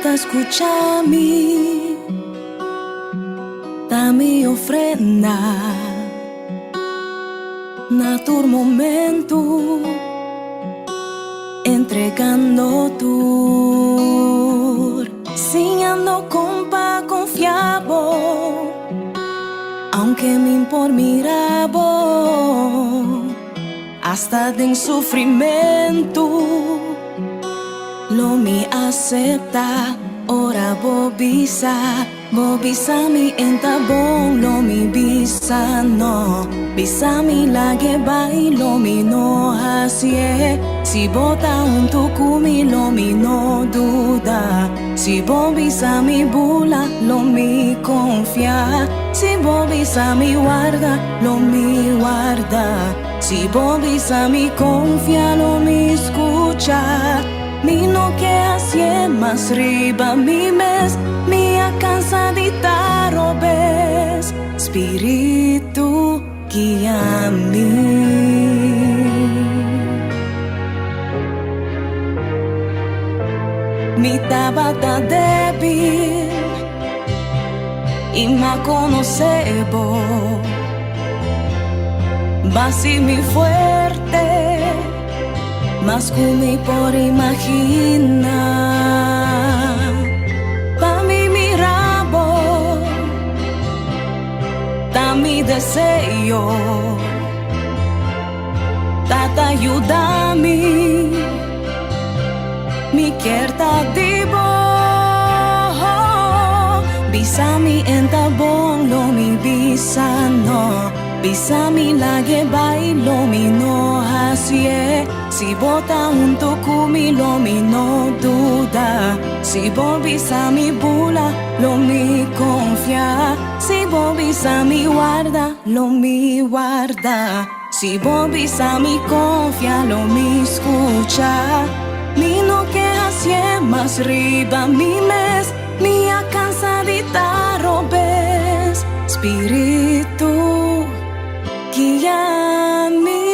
Tata skucha mi, ta mi ofrenda na tur momento, entregando tur, siñando kon pa konfia bo, aunke mi por mira bo, hasta den sufrimentu lo mi aseptá ora bo bisa, bo bisa mi en ta bon lo mi bisa no, bisa mi lag'e bai lo mi no hasié, si bo ta huntu ku mi lo mi no duda, si bo bisa mi bula lo mi konfia, si bo bisa mi warda lo mi warda. Si bo bisa mi konfia lo mi skucha. Mi no ke hasié mas riba mi mes, mi a kansa di ta robes. Spiritu guia mi. Mi tabata débil i m'a konosé bo. B'a hasi mi fuerte, mas ku mi por imaginá. Pa mi mira bo, ta mi deseo. Tata yuda mi, mi kier ta di bo. Bisa mi en ta bon, lo mi bisa no. Bisa mi lag'e bai, lo mi no hasié. Si bo ta huntu ku mi, lo mi no duda. Si bo bisa mi bula, lo mi konfia. Si bo bisa mi warda, lo mi warda. Si bo bisa mi konfia, lo mi skucha. Mi no ke hasié mas riba mi mes, mi a kansa di ta robes. Spiritu guia mi.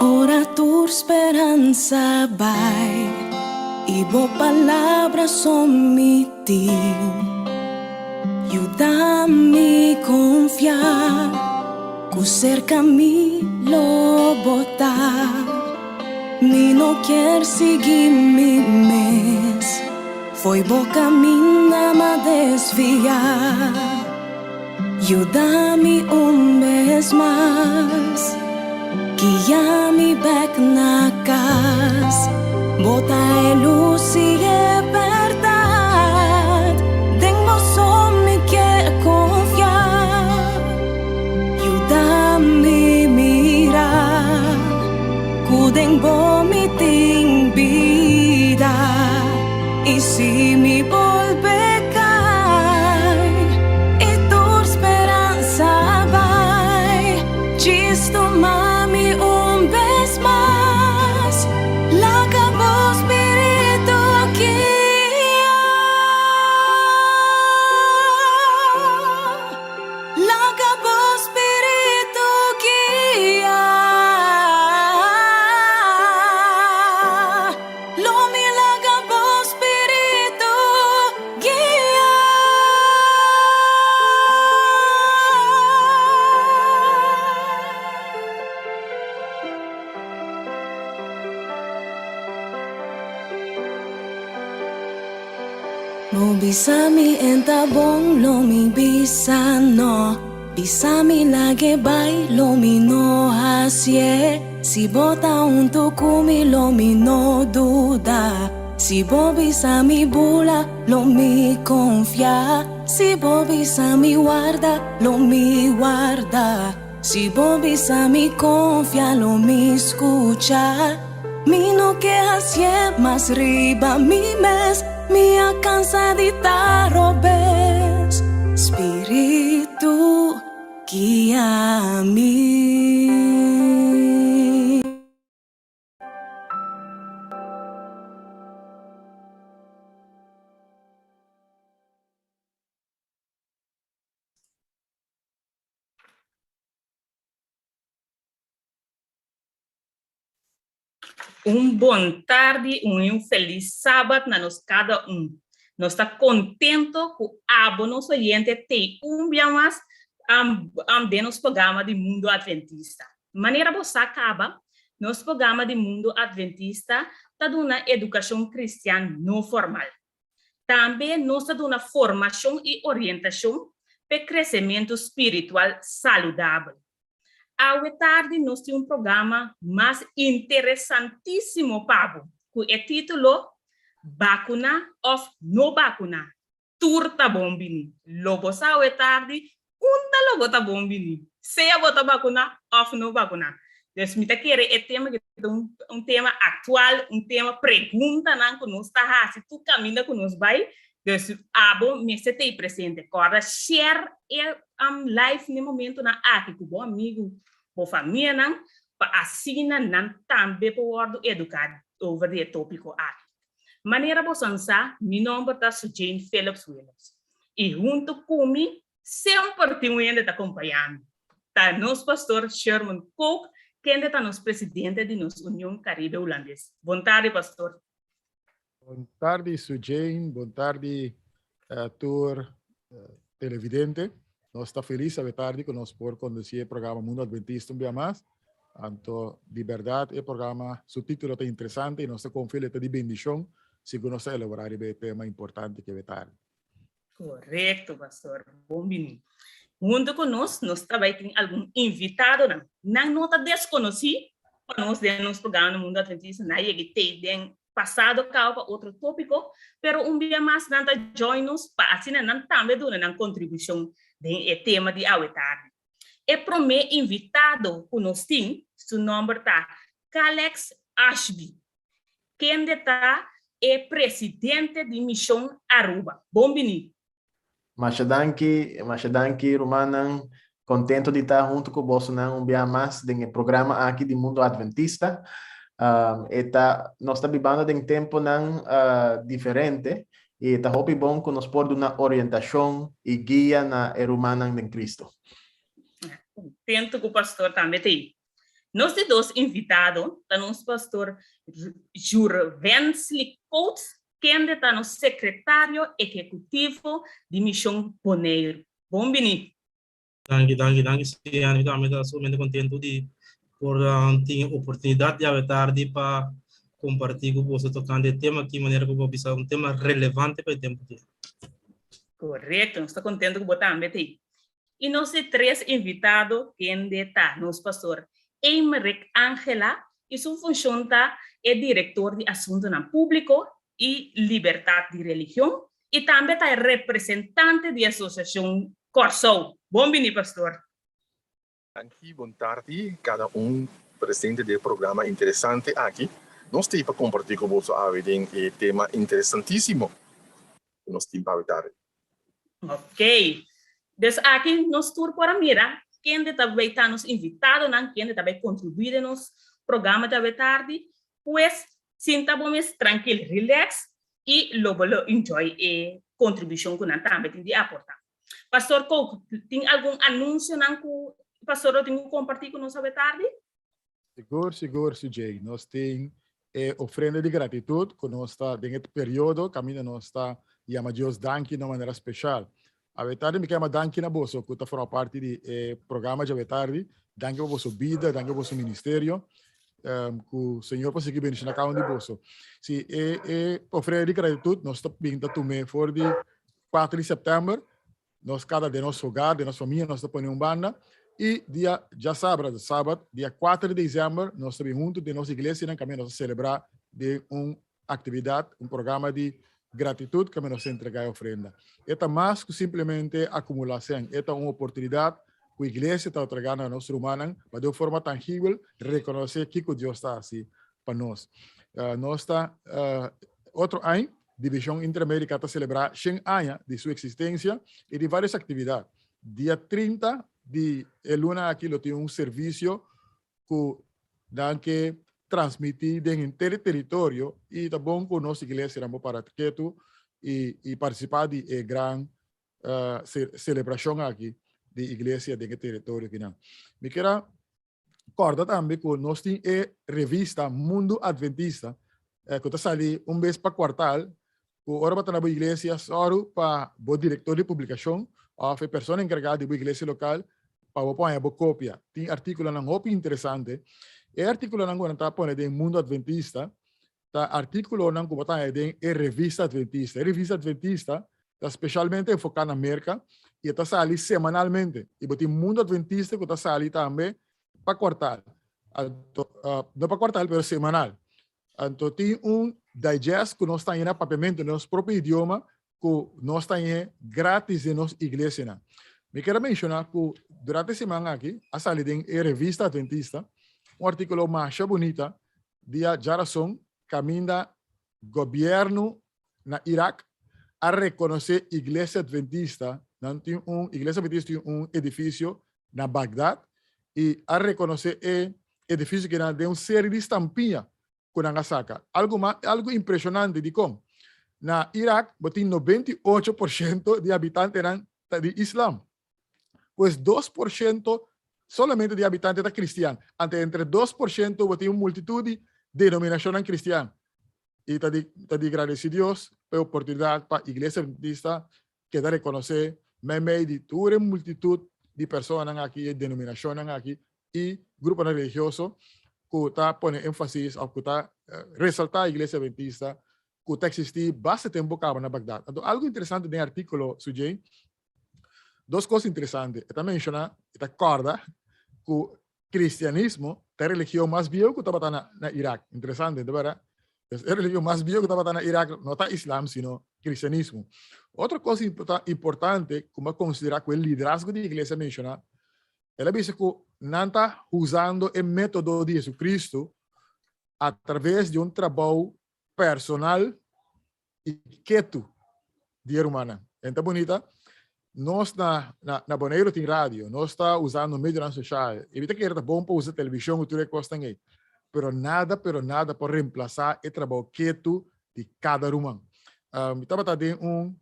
Ora tur speransa bai i bo palabra so mi tin, yuda mi konfia ku serka mi lo bo ta. Mi no kier sigui mi mes, fo'i bo kaminda m'a desviá. Yuda mi un bes mas, guia mi bèk na kas. Bo ta e lus i e bèrdat, den bo so mi kier konfia. Yuda mi mira ku den bo mi tin bida, i si mi bolbe kai i tur speransa bai, djis tuma mi un bes mas, laga bo spiritu guia. Laga bo spiritu guia. Lo mi laga bo spiritu guia. Bo bisa mi en ta bon, lo mi bisa no. Bisa mi lag'e bai, lo mi no hasié. Si bo ta huntu ku mi, lo mi no duda. Si bo bisa mi bula, lo mi konfia. Si bo bisa mi warda, lo mi warda. Si bo bisa mi konfia, lo mi skucha. Mi no ke hasié mas riba mi mes, mi a kansa di ta robes. Spiritu guia mi. Un bon tardi, un felis sabat na nos kada un. Nos ta kontentu ku abo nos oyente t'ei un bia mas den nos programa di Mundo Adventista. Manera bo sa kaba, nos programa di Mundo Adventista ta duna edukashon kristian no formal. Tambe nos ta duna formashon i orientashon p'e kresementu spiritual saludabel. Awe tardi nos tin un programa mas interesantísimo pa bo, ku e título Bakuná òf no bakuná, tur ta bon bini. Lo bo sa awe tardi unda lo bo ta bon bini, sea bo ta bakuná òf no bakuná. Dus mi ta kere e tema aki ta un tema aktual, un tema preguntanan ku nos ta hasi tur kaminda ku nos bai. Dus abo mester ta ei presente. Kòrda share e live n'e momentonan aki ku bo amigu, bo famianan, pa asina nan tambe por wòrdu eduká over di e tópiko aki. Manera boso sa, mi nòmber ta Sujane Phillips Williams i huntu ku mi semper tin un hende ta kompañá mi. Ta nos pastor Sherman Kook, kende ta nos presidente di nos Union Karibe Hulandes. Bon tardi, pastor. Bon tardi Sujane, bon tardi tur televidente. Nos ta felis awe tardi ku nos por kondusí e programa Mundo Adventista un bia mas. Anto di bèrdat e programa su título ta interesante i nos ta konfia lo ta di bendishon segun nos ta elaborá riba e tema importante ki awe tardi. Korekto, pastor. Bon bini. Huntu ku nos, nos ta bai tin algun invitadonan. Nan no ta deskonosí pa nos den nos programa na Mundo Adventista. Nan a yega i tei den pasado kaba pa otro tópiko, pero un bia mas nan ta join nos pa asina nan tambe duna nan kontribushon den e tema di awe tardi. E promé invitado ku nos tin, su nòmber ta Calex Ashby. Kende ta e presidente di Mishon Aruba. Bon bini. Masha danki, masha danki rumannan. Contento di ta hunto cu bosonan un bia mas den e programa aki di Mundo Adventista. E ta, nos ta bibando den temponan diferente y e ta hopi bon cu nos por duna orientacion y guia na e rumannan den Cristo. Contento cu pastor tambe ta ei. Nos di dos invitado ta nos pastor Jurvensly Coates, kende ta nos sekretario ehekutivo di Mishon Boneiru. Bon bini! Danki, danki, danki Sian. Mi tambe ta sumamente kontentu di por tin e oportunidat di awe tardi pa kompartí ku boso tokante e tema aki, manera ku bo a bisa un tema relevante pa e tempu aki. Korekto, nos ta kontentu ku bo tambe ta ei. I nos di tres invitado kende ta nos pastor Eymerick Angela i su funshon ta e direktor di asuntunan públiko i libertat di religion i tambe ta e representante di Asosiashon Kòrsou. Bon bini pastor. Danki, bon tardi kada un presente den e programa interesante aki. Nos tin pa kompartí ku boso awe den e tema interesantísimo ku nos tin pa awe tardi. Ok. Dus aki nos tur por a mira kende ta bay ta nos invitadonan, kende ta bay kontribuí den nos programa di awe tardi. Pues, sinta bo mes trankil, relax i lo bo lo enjoy e kontribushon ku nan tambe tin di aportá. Pastor Kook, tin algun anuncionan cu Pastor lo tin cu comparti cu nos awe tardi? Sigur, sigur, CJ. Nos tin e ofrenda di gratitud cu nos ta den e periodo caminda nos ta yama Dios danki na un manera special. Awe tardi mi ke yama danki na boso cu ta forma parti di e programa djawe tardi. Danki pa boso bida, danki pa boso ministerio. Cu Señor por sigui bendiciona cada un di boso. Si, e e ofrenda di gratitud nos ta bin ta tume for di 4 di sèptèmber, nos kada den nos hogar, den nos famia, nos ta pone un banda. I dia djasabra, sabat, dia 4 di desèmber, nos ta bin huntu den nos iglesianan kaminda nos ta selebrá den un aktividat, un programa di gratitut kaminda nos ta entregá e ofrenda. E ta mas ku simplemente akumulá sèn, e ta un oportunidat ku iglesia ta otorgá na nos rumannan pa den un forma tangibel rekonosé kiko Dios ta hasi pa nos. Nos ta otro aña Division Interamerica ta selebrá shen aña di su eksistensia i di vários aktividat. Dia 30 di e luna aki lo tin un servisio ku nan ke transmití den henter e teritorio i ta bon ku nos iglesianan por para ketu i partisipá di e gran selebrashon aki di iglesia den e teritorio kinan. Mi kier a. kòrda tambe ku nos tin e revista Mundu Adventista ku ta sali un bes pa kuartal, ku ora bo ta na bo iglesia sòru pa bo direktor di publikashon òf e persona enkargá di bo iglesia lokal pa bo por haña bo kopia. Tin artíkulonan hopi interesante. E artíkulonan ku nan ta pone den Mundu Adventista ta artíkulonan ku bo ta haña den e Revista Adventista. E Revista Adventista ta spesialmente enfoká na Merka i e ta sali semanalmente. I bo tin Mundu Adventista ku ta sali tambe pa kuartal. Anto, no pa kuartal, pero semanal. Anto tin un digest ku nos ta haña na papiamentu, na nos propio idioma, ku nos ta haña gratis den nos iglesianan. Mi kier a menshoná ku durante e siman aki a sali den e Revista Adventista un artíkulo masha bunita dia djarason kaminda gobièrnu na Irak a rekonosé Iglesia Adventista, nan tin un, Iglesia Adventista tin un edifisio na Bagdad i a rekonosé e edifisio kinan den un seri di stampiña ku nan a saka. Algu mas, algu impreshonante, dikon? Na Irak bo tin 98% di habitantenan ta di islam. Pues 2% solamente di habitante ta kristian. Ante entre 2% bo tin un multitut di denominashonnan kristian. I ta di ta di gradesí Dios pa e oportunidat pa Iglesia Adventista keda rekonosé meimei di tur e multitut di personanan aki, e denominashonnan aki i gruponan religioso ku ta pone énfasis òf ku ta resaltá Iglesia Adventista ku ta eksistí basta tempu kaba na Bagdad. Anto algu interesante den e artíkulo, Sujay, dos kos interesante. E ta menshoná, e ta kòrda ku kristianismo ta e religion mas bieu ku tabata na na Irak. Interesante, no ta bèrdat? Pues e religion mas bieu ku tabata na Irak no ta islam sino kristianismo. Otro kos importante ku mi a konsiderá ku e liderazgo di iglesia a menshoná, el a bisa ku nan ta usando e método di Jesucristo a traves di un trabou personal i ketu di e rumannan. En ta bunita? Nos na, na, na Boneiru tin radio, nos ta usando medionan social. I mi ta kere ta bon pa usa televishon ku tur e kosnan ei. Pero nada, pero nada por remplasá e trabou ketu di kada ruman. Mi tabata den un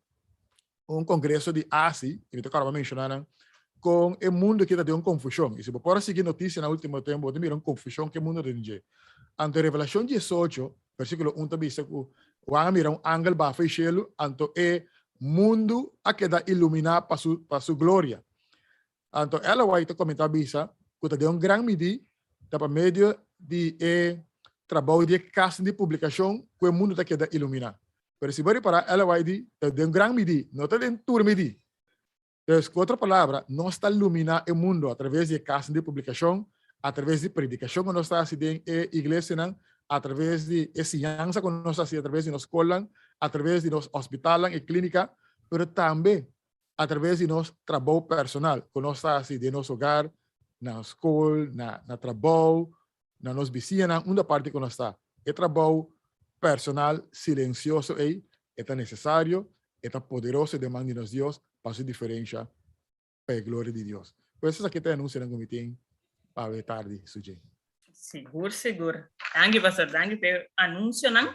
un kongreso di ASI, i mi ta kòrda pa menshoná nan, kon e mundu aki ta den un konfushon. I si bo por a sigui notisia na último tempu, bo ta mira un konfushon ku e mundu ta den dje. Anto Revelashon 18, versíkulo 1 ta bisa ku Juan a mira un angel baha for di shelu, anto e mundu a keda iluminá pa su, pa su gloria. Anto Ellen White ta komentá bisa ku ta den un gran midí ta pa medio di e trabou di e kasnan di publikashon ku e mundu ta keda iluminá. Pero si bo ripará, Ellen White di, ta den un gran midí, no ta den tur midí. Dus, ku otro palabra, nos ta luminá e mundu atraves di e kasnan di publikashon, atraves di predikashon ku nos ta hasi den e iglesianan, atraves di e siñansa ku nos ta hasi atraves di nos skolnan, atraves di nos hospitalnan i klínika, pero tambe atraves di nos trabou personal ku nos ta hasi den nos hogar, na skol, na na trabou, na nos bisiñanan, unda parti ku nos ta. E trabou personal silensioso ei, e ta nesesario, e ta poderoso den man di nos Dios pa hasi diferensha pa e gloria di Dios. Pues esaki ta e anunsionan ku mi tin pa awe tardi, Sujay. Sigur, sigur. Danki, pastor. Danki pa e anunsionan.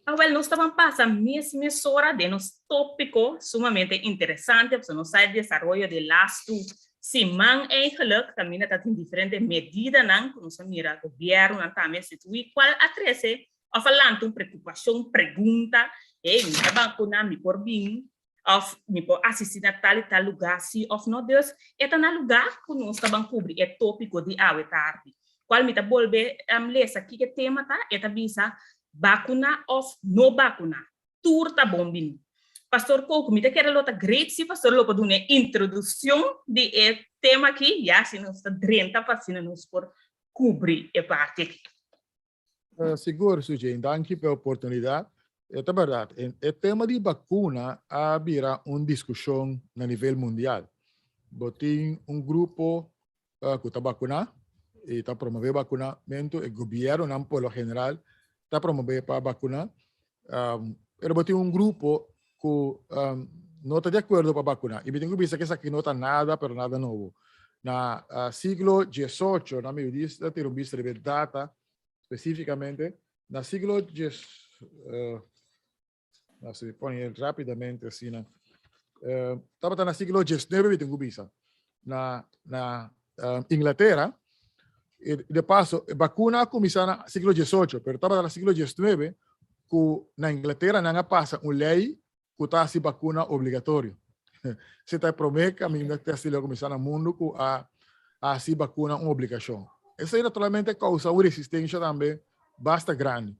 Awel, nos ta ban pasa mes mesora den nos tópiko sumamente interesante, pasobra nos sa e desaroyo di lastu siman eigenlijk, kaminda ta tin diferente medidanan ku nos a mira gobièrnunan tambe instituí, kual a trese òf a lanta un preokupashon, pregunta, hey, mi ta bakuná, mi por bin Of mi por asisti na tal i tal lugá, sí of no. Dus, e ta na lugá ku nos ta ban kubri e tópiko di awe tardi, kual mi ta bolbe lesa kiko e tema ta, e ta bisa, Bakuná of no bakuná, tur ta bon bini. Pastor Kouku, mi ta kere lo ta great si pastor lo por duna e introduccion di e tema aki, ya si nos ta drenta pa asina nos por kubri e parti aki. Sigur, Sujane, danki pa e oportunidat. E ta bèrdat, e tema di bakuna a bira un diskushon na nivel mundial. Bo tin un grupo ku ta bakuná i ta promové bakunamentu, e gobièrnunan por lo general ta promové pa bakuná, pero bo tin un grupo ku no ta di akuerdo pa bakuná. I mi tin ku bisa ku esaki no ta nada, pero nada nobo. Na siglo diesocho, na mi ta tira un bista riba e data spesífikamente, na siglo dies, na si mi pone rápidamente asina, tabata na siglo diesnuebe mi tin ku bisa, na na Inglatera. De paso, vacuna a kuminsá na siglo 18, pero tabata na siglo 19 ku na Inglatera nan a pasa un lei ku ta hasi bakuna obligatorio. Esei ta e promé kaminda ku a kuminsá na mundu ku a hasi bakuna un obligashon. Esei naturalmente a kousa un resistensha tambe basta grandi.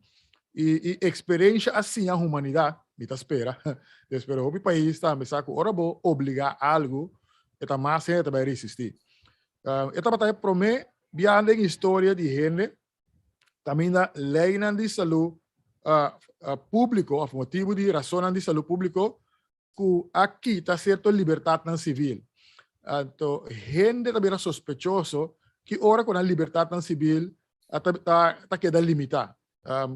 I eksperensha a siña humanidat, mi ta spera, pero hopi pais tambe sa ku ora bo obligá algu, e ta mas hende ta bai resistí. E tabata e promé biaha den historia di hende kaminda leinan di salú públiko òf motibu di rasonnan di salú públiko ku a kita sierto libertatnan sivil. Anto hende ta bira sospechoso ki ora ku nan libertatnan sivil ta keda limitá.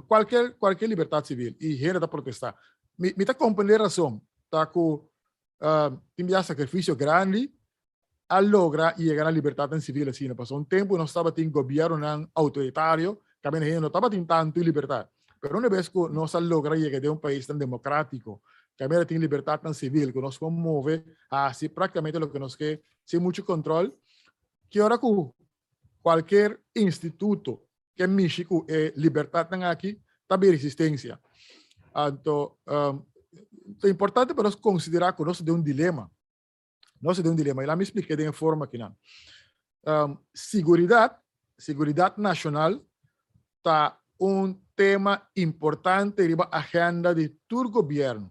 Kualker kualker libertat sivil i hende ta protestá. Mi ta komprendé rason ta ku tin bia sakrifisio grandi a logra yega na libertadnan civil asina, pasobra un tempu nos tabatin gobiernonan autoritario kaminda hende no tabatin tantu libertad. Pero una bes ku nos a logra yega den un paisnan democratico kaminda tin libertadnan civil ku nos por move hasi praktikamente loke nos ke sin muchu control, ki ora ku kualker instituto ke mishi ku e libertadnan aki ta bin resistencia. Anto ta importante pa nos konsidera ku nos ta den un dilema. Nos ta den un dilema. I laat mi splika den e forma akinan. Siguridat, siguridat nashonal ta un tema importante riba agenda di tur gobièrnu.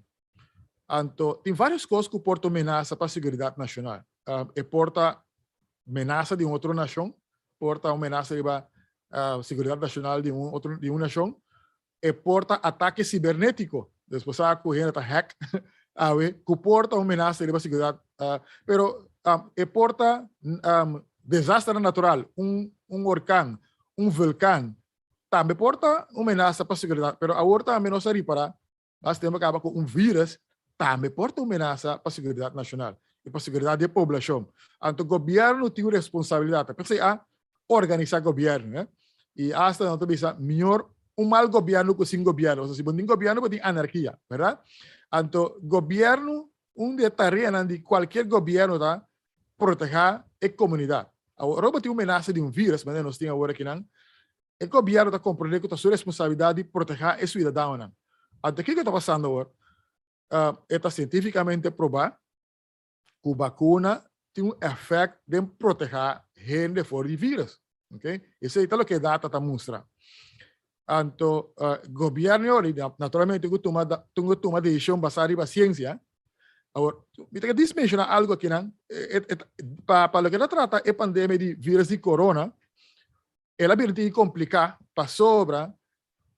Anto tin vários kos ku por ta un menasa pa siguridat nashonal. E por ta menasa di un otro nashon, por ta un menasa riba siguridat nashonal di un otro di un nashon, E por ta atake sibernetiko, despues sa ku hende ta hack awe, ku por ta un menasa riba seguridat, pero e por ta desasternan natural, un orkan, un vulkan, tambe por ta un menasa pa seguridat, pero awor tambe nos a ripara, mas tempu a kaba ku un virus tambe por ta un menasa pa seguridat nashonal i pa seguridat di e poblashon. Anto gobièrnu tin un responsabilidat, p'esei a organisá gobièrnu. I asta nan ta bisa mior un mal gobièrnu ku sin gobièrnu. Pasobra si bo no tin gobièrnu bo tin anarkia, bèrdat? Anto gobièrnu, un di e tareanan di kualkier gobièrnu ta protehá e komunidat. Awor, ora bo tin un menasa di un vírus, manera nos tin awor akinan, e gobièrnu ta komprondé ku ta su responsabilidat di protehá e suidadanonan. Anto kiko ta pasando awor? E ta sientífikamente probá ku bakuna tin un efèkt den protehá hende for di vírus. Okay? Esei ta loke e data ta mustra. Anto, gobièrnu yori, naturalmente ku tuma, tin ku tuma desishon basá riba siensia. Awor, mi ta ke dis menshoná algu akinan, pa loke ta trata e pandemia di vírus di korona, el a bira tin kompliká pasobra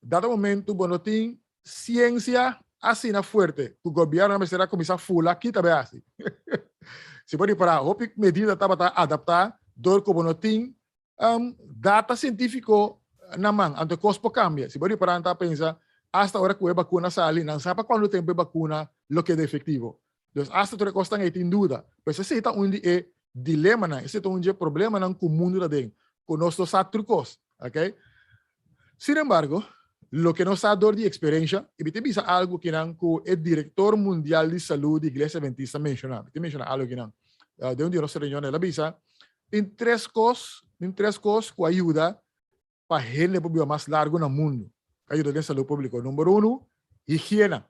dado momento bo no tin siensia asina fuerte ku gobièrnu a mester a kuminsá fula kita bai hasi. Si bo ripará hopi medida tabata adaptá dor ku bo no tin data sientífiko na man, anto e kos por kambia. Si bo ripará nan ta pensa asta ora ku e bakuna sali nan sa pa kuantu tempu e bakuna lo keda efektivo. Dus asta tur e kosnan ei tin duda. Pues esei ta un di e dilemanan, esei ta un di e problemanan ku mundu ta den, ku nos no sa tur kos, okay? Sin embargo, loke nos sa dor di eksperensha, i mi ta bisa algu kinan ku e direktor mundial di salú di Iglesia Adventista menshoná, mi ta menshoná algu kinan den un di nos reunionnan, el a bisa, tin tres kos, tin tres kos ku a yuda pa hende por biba mas largu na mundu, a yuda den salú públiko. Number unu, higiena.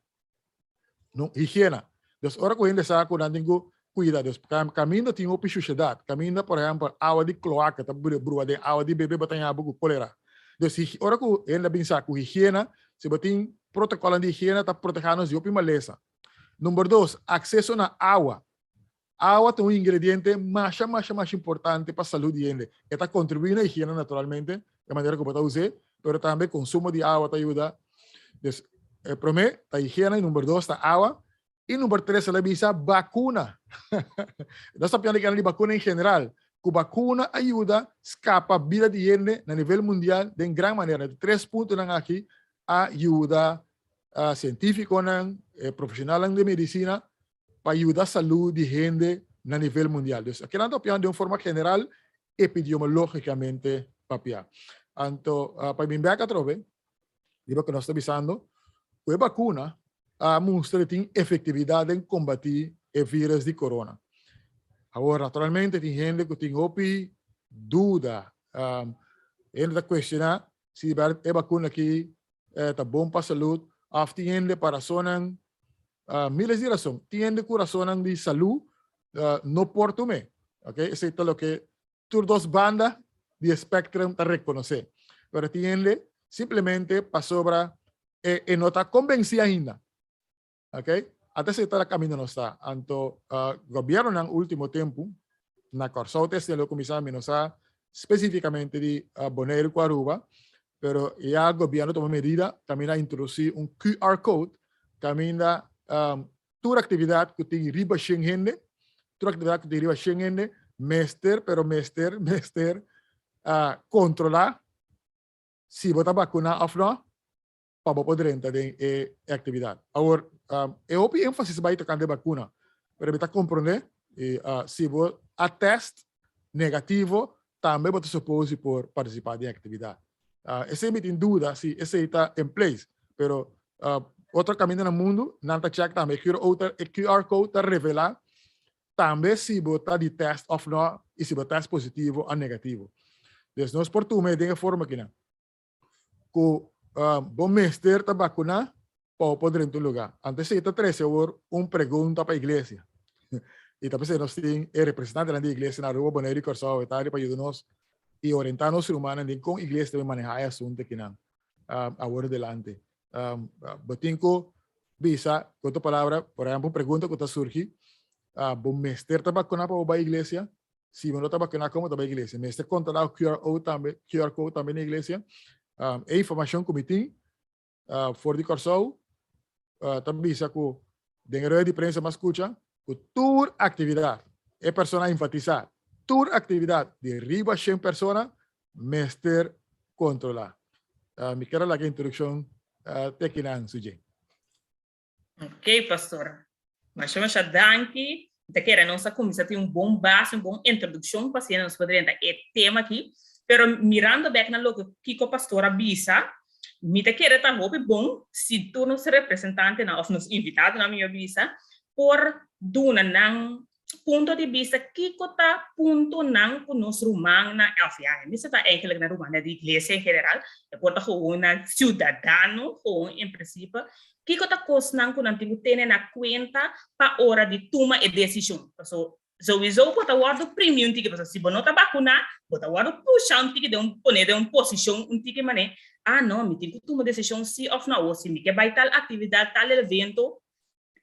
No, higiena. Dus ora ku hende sa ku nan tin ku kuida, dus kaminda tin hopi shushedat, kaminda por ehèmpel awa di kloaka ta brua den awa di bebe bo ta haña bo ku kolera. Dus ora ku hende a bin sa ku higiena, si bo tin protokòlnan di higiena ta protehá nos di hopi malesa. Number dos, akseso na awa. Awa ta un ingrediente masha masha masha importante pa salud di hende. E ta contribui na higiena naturalmente, e manera cu bo ta us'é, pero tambe consumo di awa ta yuda. Dus, e prome ta higiena y number dos ta awa. Y number tres el a bisa bacuna. Nos ta piensa di bacuna en general, cu bacuna a yuda scapa bida di hende na nivel mundial den gran manera. E tres puntonan aki a yuda cientificonan, e profesionalnan di medicina pa yuda salú di hende na nivel mundial. Dus akinan ta papiando den un forma general epidemiológicamente papiá. Anto pa bin bek atrobe riba ku nos ta bisando ku e bakuna a mustra di tin efektividat den kombatí e vírus di korona. Awor naturalmente tin hende ku tin hopi duda. Hende ta cuestiona si e vacuna aki ta bon pa salud of tin hende pa rasonnan, miles di rason, tin hende cu rasonnan di salud no por tume. Ok, esey ta loke tur dos banda di e spectrum ta reconoce. Pero tin hende simplemente pasobra e no ta convenci ainda. Ok, ata esei ta la kaminda nos ta. Anto gobiernonan ultimo tempu na Kòrsou ta esei lo kuminsá, mi no sa spesifikamente di Boneiru ku Aruba, pero ya gobierno tuma medida kaminda a introdusí un QR code kaminda tur aktividat ku tin riba shen hende, tur aktividat ku tin riba shen hende mester, pero mester, mester kontrolá si bo ta bakuná òf no. pa bo por drenta den e actividad. Awor, e hopi énfasis bai tocante vacuna, pero mi ta comprende, y si bo a test negativo, tambe bo ta suppose di por participa den actividad. Esey mi tin duda si esey ta in place, pero otro caminda na mundo nan ta check tambe, e QR code ta revela tambe si bo ta di test of no, y si bo test positivo o negativo. Dus nos por tuma e den e forma akinan. ku bo mester ta bakuná pa bo por drenta un lugá. Anto esei ta trese awor un pregunta pa iglesia. I ta p'esei nos tin e representantenan di iglesia na Aruba, Boneiru i Kòrsou e ta pa yuda nos i orientá nos rumannan den kon iglesia ta manehá e asuntu akinan awor adelante. Bo tin ku bisa, ku otro palabra, por ehèmpel un pregunta ku ta surgi, bo mester ta bakuná pa bo bai iglesia? Si bo no ta bakuná komo ta bai iglesia? Mester kontrolá QR o tambe, QR code tambe na iglesia. E informashon ku mi tin for di Kòrsou ta bisa ku den e rueda di prensa mi a skucha ku tur aktividat, e persona a enfatisá, tur aktividat di riba shen persona mester kontrolá. Mi kier a laga e introdukshon te akinan, Sujin. Ok, pastor. Masha masha danki. Mi ta kere nos a kuminsá tin un bon base, un bon introdukshon pa asina nos por drenta e tema aki. Pero mirando bek na loke kiko pastor a bisa, mi ta kere ta hopi bon si tur nos representantenan òf nos invitadonan mi a bisa por duna nan punto di bista kiko ta puntonan ku nos rumannan, òf ya, e mester ta eigenlijk na rumannan di iglesia en general, e por ta gewoon na siudadano gewoon en prinsipe, kiko ta kosnan ku nan tin ku tene na kuenta pa ora di tuma e desishon. Paso souiso bo ta wòrdu primi un tiki, paso si bo no ta bakuná, bo ta wòrdu pusha un tiki den un, pone den un posishon un tiki manera, ah no, mi tin ku tuma desishon si òf no, o si mi ke bai tal aktividat, tal evento,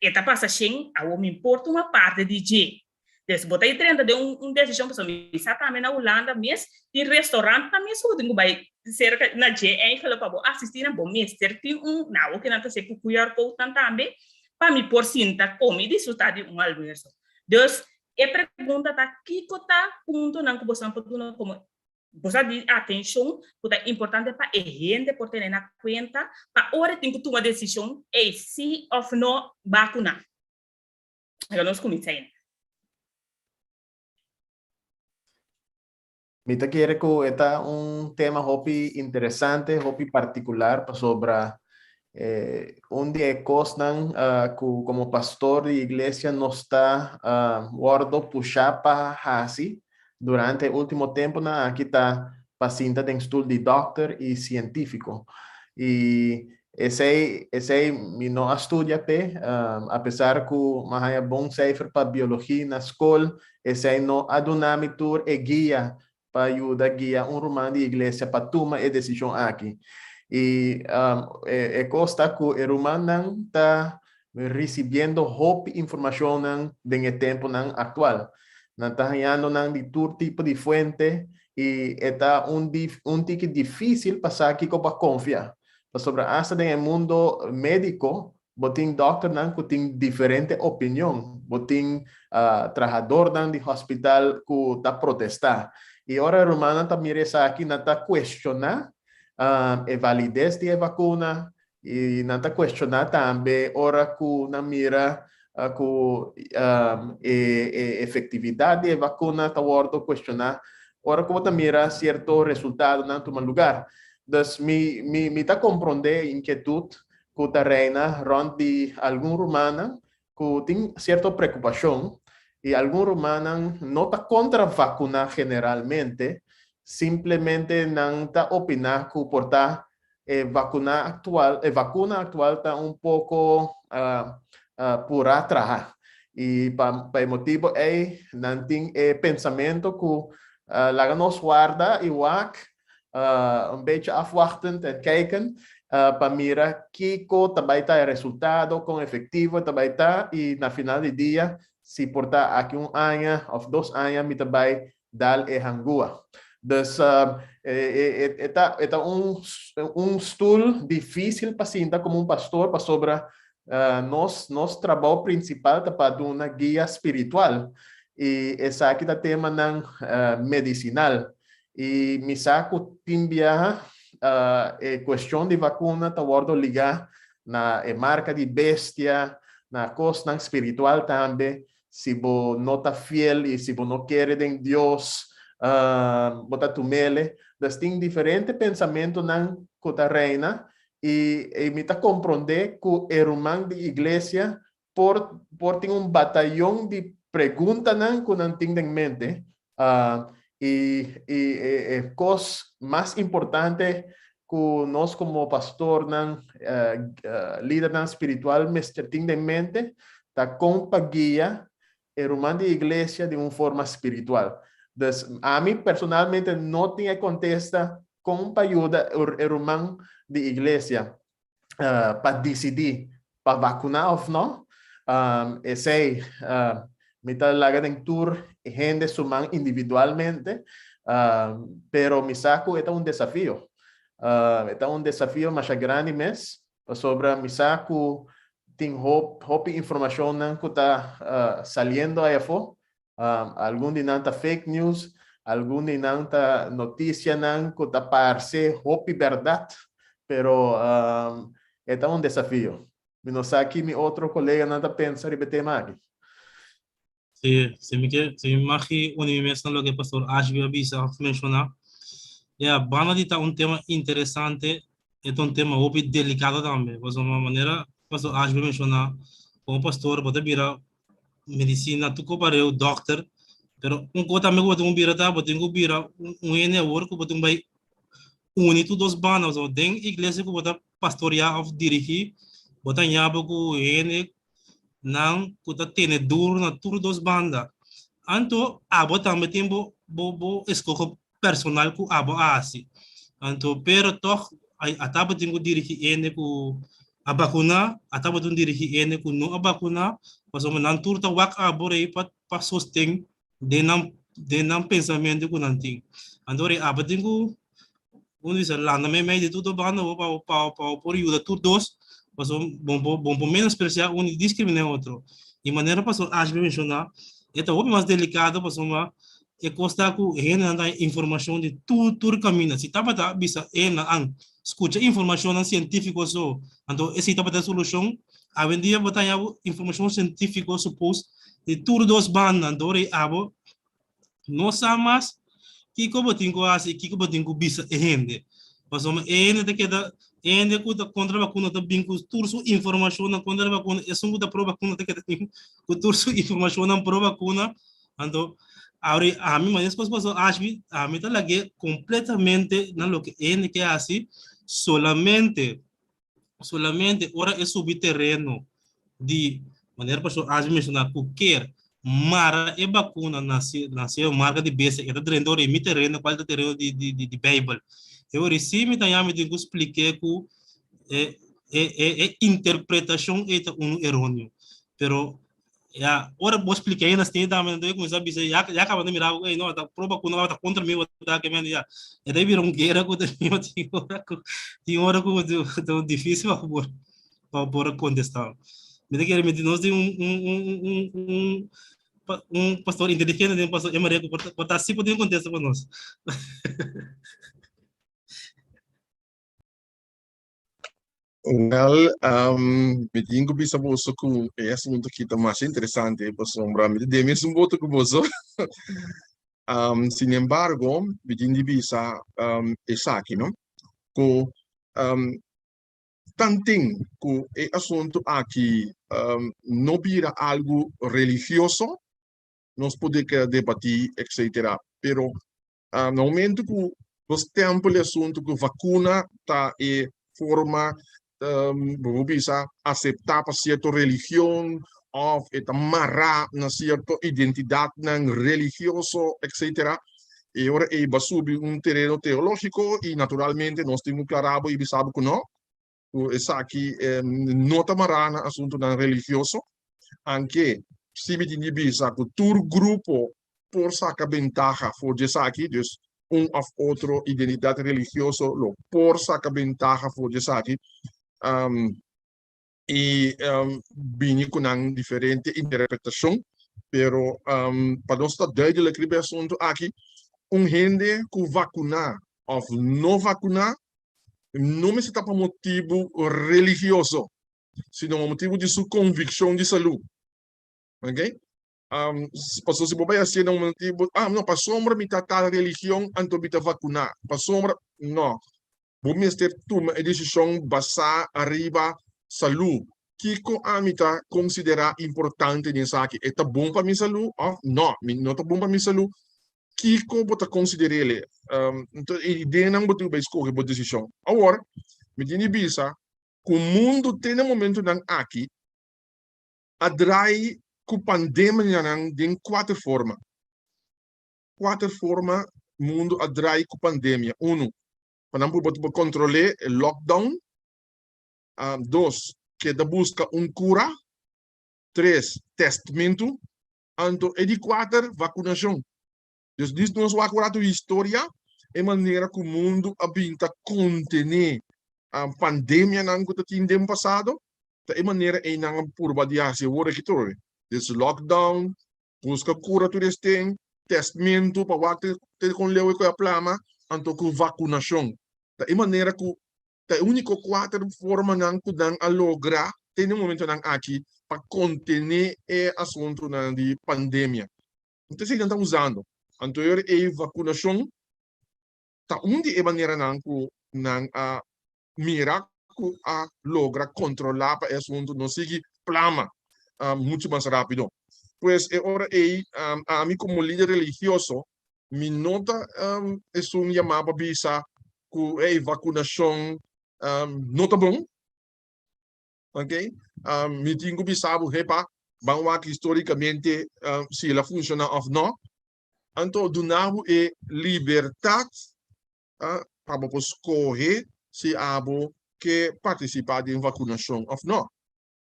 E ta pasa shen, awor mi por tuma parte di dje. Des bo ta i drenta den un un desishon pasobra mi sa tambe na Hulanda mes tin restaurantnan mes ku bo tin ku bai serka na dje eigenlijk pa bo asisti nan bo mester tin un na awor kinan ta hasi ku QR code nan tambe pa mi por sinta kome i disfruta di un almuerso. Dus e pregunta ta kiko ta puntonan ku boso nan por duna komo Bo sa di atenshon ku ta importante pa e hende por tene na kuenta pa ora e tin ku tuma desishon, ey, si òf no bakuná. Laga nos kuminsá ainda. Mi ta kere ku e ta un tema hopi interesante, hopi partikular pasobra un di e kosnan ku komo pastor di iglesia nos ta wòrdu pushá pa hasi durante e último tempunan aki ta pa sinta den stul di dòkter i sientífiko. I esei esei mi no a studia p'e, apesar ku mi a haña bon seifer pa biologia na skol, esei no a duna mi tur e guia pa yuda guia un ruman di iglesia pa tuma e desishon aki. I e kos ta ku e rumannan ta risibiendo hopi informashonnan den e tempunan aktual. Nan ta hañando nan di tur tipo di fuente i e ta un un tiki difísil pa sa kiko pa konfia. Pasobra asta den e mundo médiko Bo tin dòkternan ku tin diferente opinion. Bo tin trahadornan di hospital ku ta protestá. I ora e rumannan ta mira esaki, nan ta kuestioná e valides di e vakuna i nan ta kuestioná tambe ora ku nan mira ku e efektividat di e vakuna ta wòrdu kuestioná ora ku bo ta mira sierto resultadonan tuma lugar. Dus mi mi ta komprondé e inkietut ku ta reina rònt di algun rumannan ku tin sierto preokupashon i algun rumannan no ta kontra vakuná generalmente. Simplemente nan ta opiná ku por ta e vakuna aktual, e vakuna aktual ta un poko purá traha. I pa pa e motibu ei nan tin e pensamentu ku laga nos warda i wak un beetje afwachtend en kijken pa mira kiko ta bai ta e resultado, kon efektivo e ta bai ta i na final di dia si por ta aki un aña òf dos aña mi ta bai dal e hangua. Dus e ta e ta un un stoel difícil pa sinta como un pastor pasobra nos nos trabou principal ta pa duna guia spiritual y esaki ta temanan medicinal y mi sa cu tin biaha e cuestion di vacuna ta wordo liga na e marca di bestia, na cosnan spiritual tambe. Si bo no ta fiel i si bo no kere den Dios, bo ta tumele. Dus tin diferente pensamentunan ku ta reina i i mi ta komprondé ku e ruman di iglesia por por tin un batayon di preguntanan ku nan tin den mente. I i e e kos mas importante ku nos komo pastornan, lidernan spiritual mester tin den mente ta kon pa guia e ruman di iglesia di un forma spiritual. Dus ami personalmente no tin e kontesta kon pa yuda e ruman di iglesia pa disidí pa vakuná òf no. Esei mi ta laga den tur hende su man individualmente, pero mi sa ku e ta un desafio. E ta un desafio masha grandi mes, pasobra mi sa ku tin hopi informashonnan ku ta saliendo ai afó. Algun di nan ta fake news, algun di nan ta noticianan cu ta parce hopi berdad, pero e ta un desafio. Mi no sa ki mi otro coleganan ta pensa riba e tema aki. Sí, si mi ke, si mi magi uni mi mes na loke Pastor Ashby a bisa of menciona. Ya, banda di ta un tema interesante, e ta un tema hopi delicado tambe. Pasobra manera Pastor Ashby menciona, como pastor bo ta bira medicina tu ko pareu dokter pero un ko tambe ku bo tin ku bira ta bo tin ku bira un hende awor ku bo tin bai uni tur dos banda so den iglesia ku bo ta pastorea of dirigi bo ta ñaba ku hende nan ku ta tene duro na tur dos banda anto abo tambe tin bo bo bo eskoho personal ku abo a hasi. Anto pero tog a tabatin ku dirigi hende ku a bakuná, a tabatin dirigi hende ku no a bakuná, pasobra nan tur ta wak abo rei pa pa sosten den nan den nan pensamentu ku nan tin. Anto rei abo tin ku un bisa landa meimei di tur dos banda bo pa pa pa bo por yuda tur dos, pasobra bo bo bo por menospresiá un i diskriminá e otro. Di manera pasobra Ashby menshoná e ta hopi mas delikado pasobra E kos ta ku hendenan ta haña informashon di tur tur kaminda. Si tabata bisa e nan skucha informashonnan sientífiko so, anto esei tabata e solushon. Awendia bo ta haña bo informashon sientífiko supos di tur dos banda. Anto ora ei abo no sa mas kiko bo tin ku hasi i kiko bo tin ku bisa e hende. Pasobra e hende ta keda, e hende ku ta kontra bakuna ta bin ku tur su informashonnan kontra bakuna, esun ku ta pro bakuna ta keda bin ku tur su informashonnan pro bakuna. Anto, awor ami, ma despues pasó Ashby, ami ta lag'é kompletamente na loke hende ke hasi, solamente, solamente ora e subi tereno di, manera pasó Ashby menshoná, ku kier mara e bakuna na si, na si marka di bestia, e ta drenta ora e mi tereno, kual ta tereno di, di, di, di Beibel. E ora si mi ta yama mi tin ku splik'é ku e, e, e, e interpretashon ei ta unu eróneo. Pero Ya, ora bo explica aí nas tem também, então eu começo a dizer, ya, ya acaba de mirar, ei, não, tá prova que não tá contra mim, tá que men ya. E daí vira um guerra com tem hora que tem hora que tão difícil para por para por contestar. Me quer me nós tem um um um um um um pastor inteligente, tem um pastor Emareco, por tá assim podendo contestar para nós. Wel, um, mi tin ku bisa boso ku e asunto aki ta masha interesante, pasobra mi ta den mesun boto ku boso. Um, sin embargo, mi tin di bisa um, esaki, no? Ku um, tanten ku e asunto aki um, no bira algu religioso, nos por keda debatí, etcétera. Pero. Na momento ku nos stempel e asuntu ku vakuna ta e forma, bo por bisa, aseptá pa sierto religion òf e ta mará na sierto identidatnan religioso, etcetera, e ora ei bo a subi un tereno teológiko i naturalmente nos tin ku klará bo i bisa bo ku no, ku esaki no ta mará na asuntunan religioso, anke si mi tin di bisa ku tur grupo por saka bentaha for di esaki, dus un òf otro identidat religioso lo por saka bentaha for di esaki i bini ku nan diferente interpretashon, pero pa nos ta duidelijk riba e asuntu aki, un hende ku vakuná òf no vakuná no mester ta pa motibu religioso, sino pa motibu di su konvikshon di salú. Ok? Pasobra si bo bai hasié na un motibu, ah no, pasobra mi ta tal religion anto mi ta vakuná, pasobra, no. Bo mester tuma e desishon basá ariba salú. Kiko ami ta konsiderá importante den esaki? E ta bon pa mi salú òf no, mi no ta bon pa mi salú? Kiko bo ta konsider'é? Enton e ideanan bo tin ku bai skohe bo desishon. Awor, mi tin di bisa ku mundu te na momentunan aki a drai ku pandemianan den kuater forma. Kuater forma mundu a drai ku pandemia. Unu, pa nan por por kontrol'é e lockdown. Dos, keda buska un kura. Tres, tèstmentu. Anto e di kuater, vakunashon. Dus dis nos wak ora tu historia, e manera ku mundu a bin ta kontené pandemianan ku ta tin den pasado, ta e manera ei nan a purba di hasi awor aki tur. Dus lockdown, buska kura tur esten, tèstmentu pa wak te kon leu e ku a plama, anto ku vakunashon. Ta e manera ku ta e úniko kuater formanan ku nan a logra te na e momentonan aki pa kontené e asuntunan di pandemia. Anto esei nan ta usando. Anto e ora ei vakunashon ta un di e maneranan ku nan a mira ku a logra kontrolá pa e asuntu no sigui plama muchu mas rápido. Pues e ora ei ami komo lider religioso mi no ta esun yamá pa bisa ku ei vakunashon no ta bon, ok. Mi tin ku bisa bo hepa ban wak histórikamente si el a funshoná òf no. Anto duna bo e libertat pa bo por skohe si abo ke partisipá den vakunashon òf no.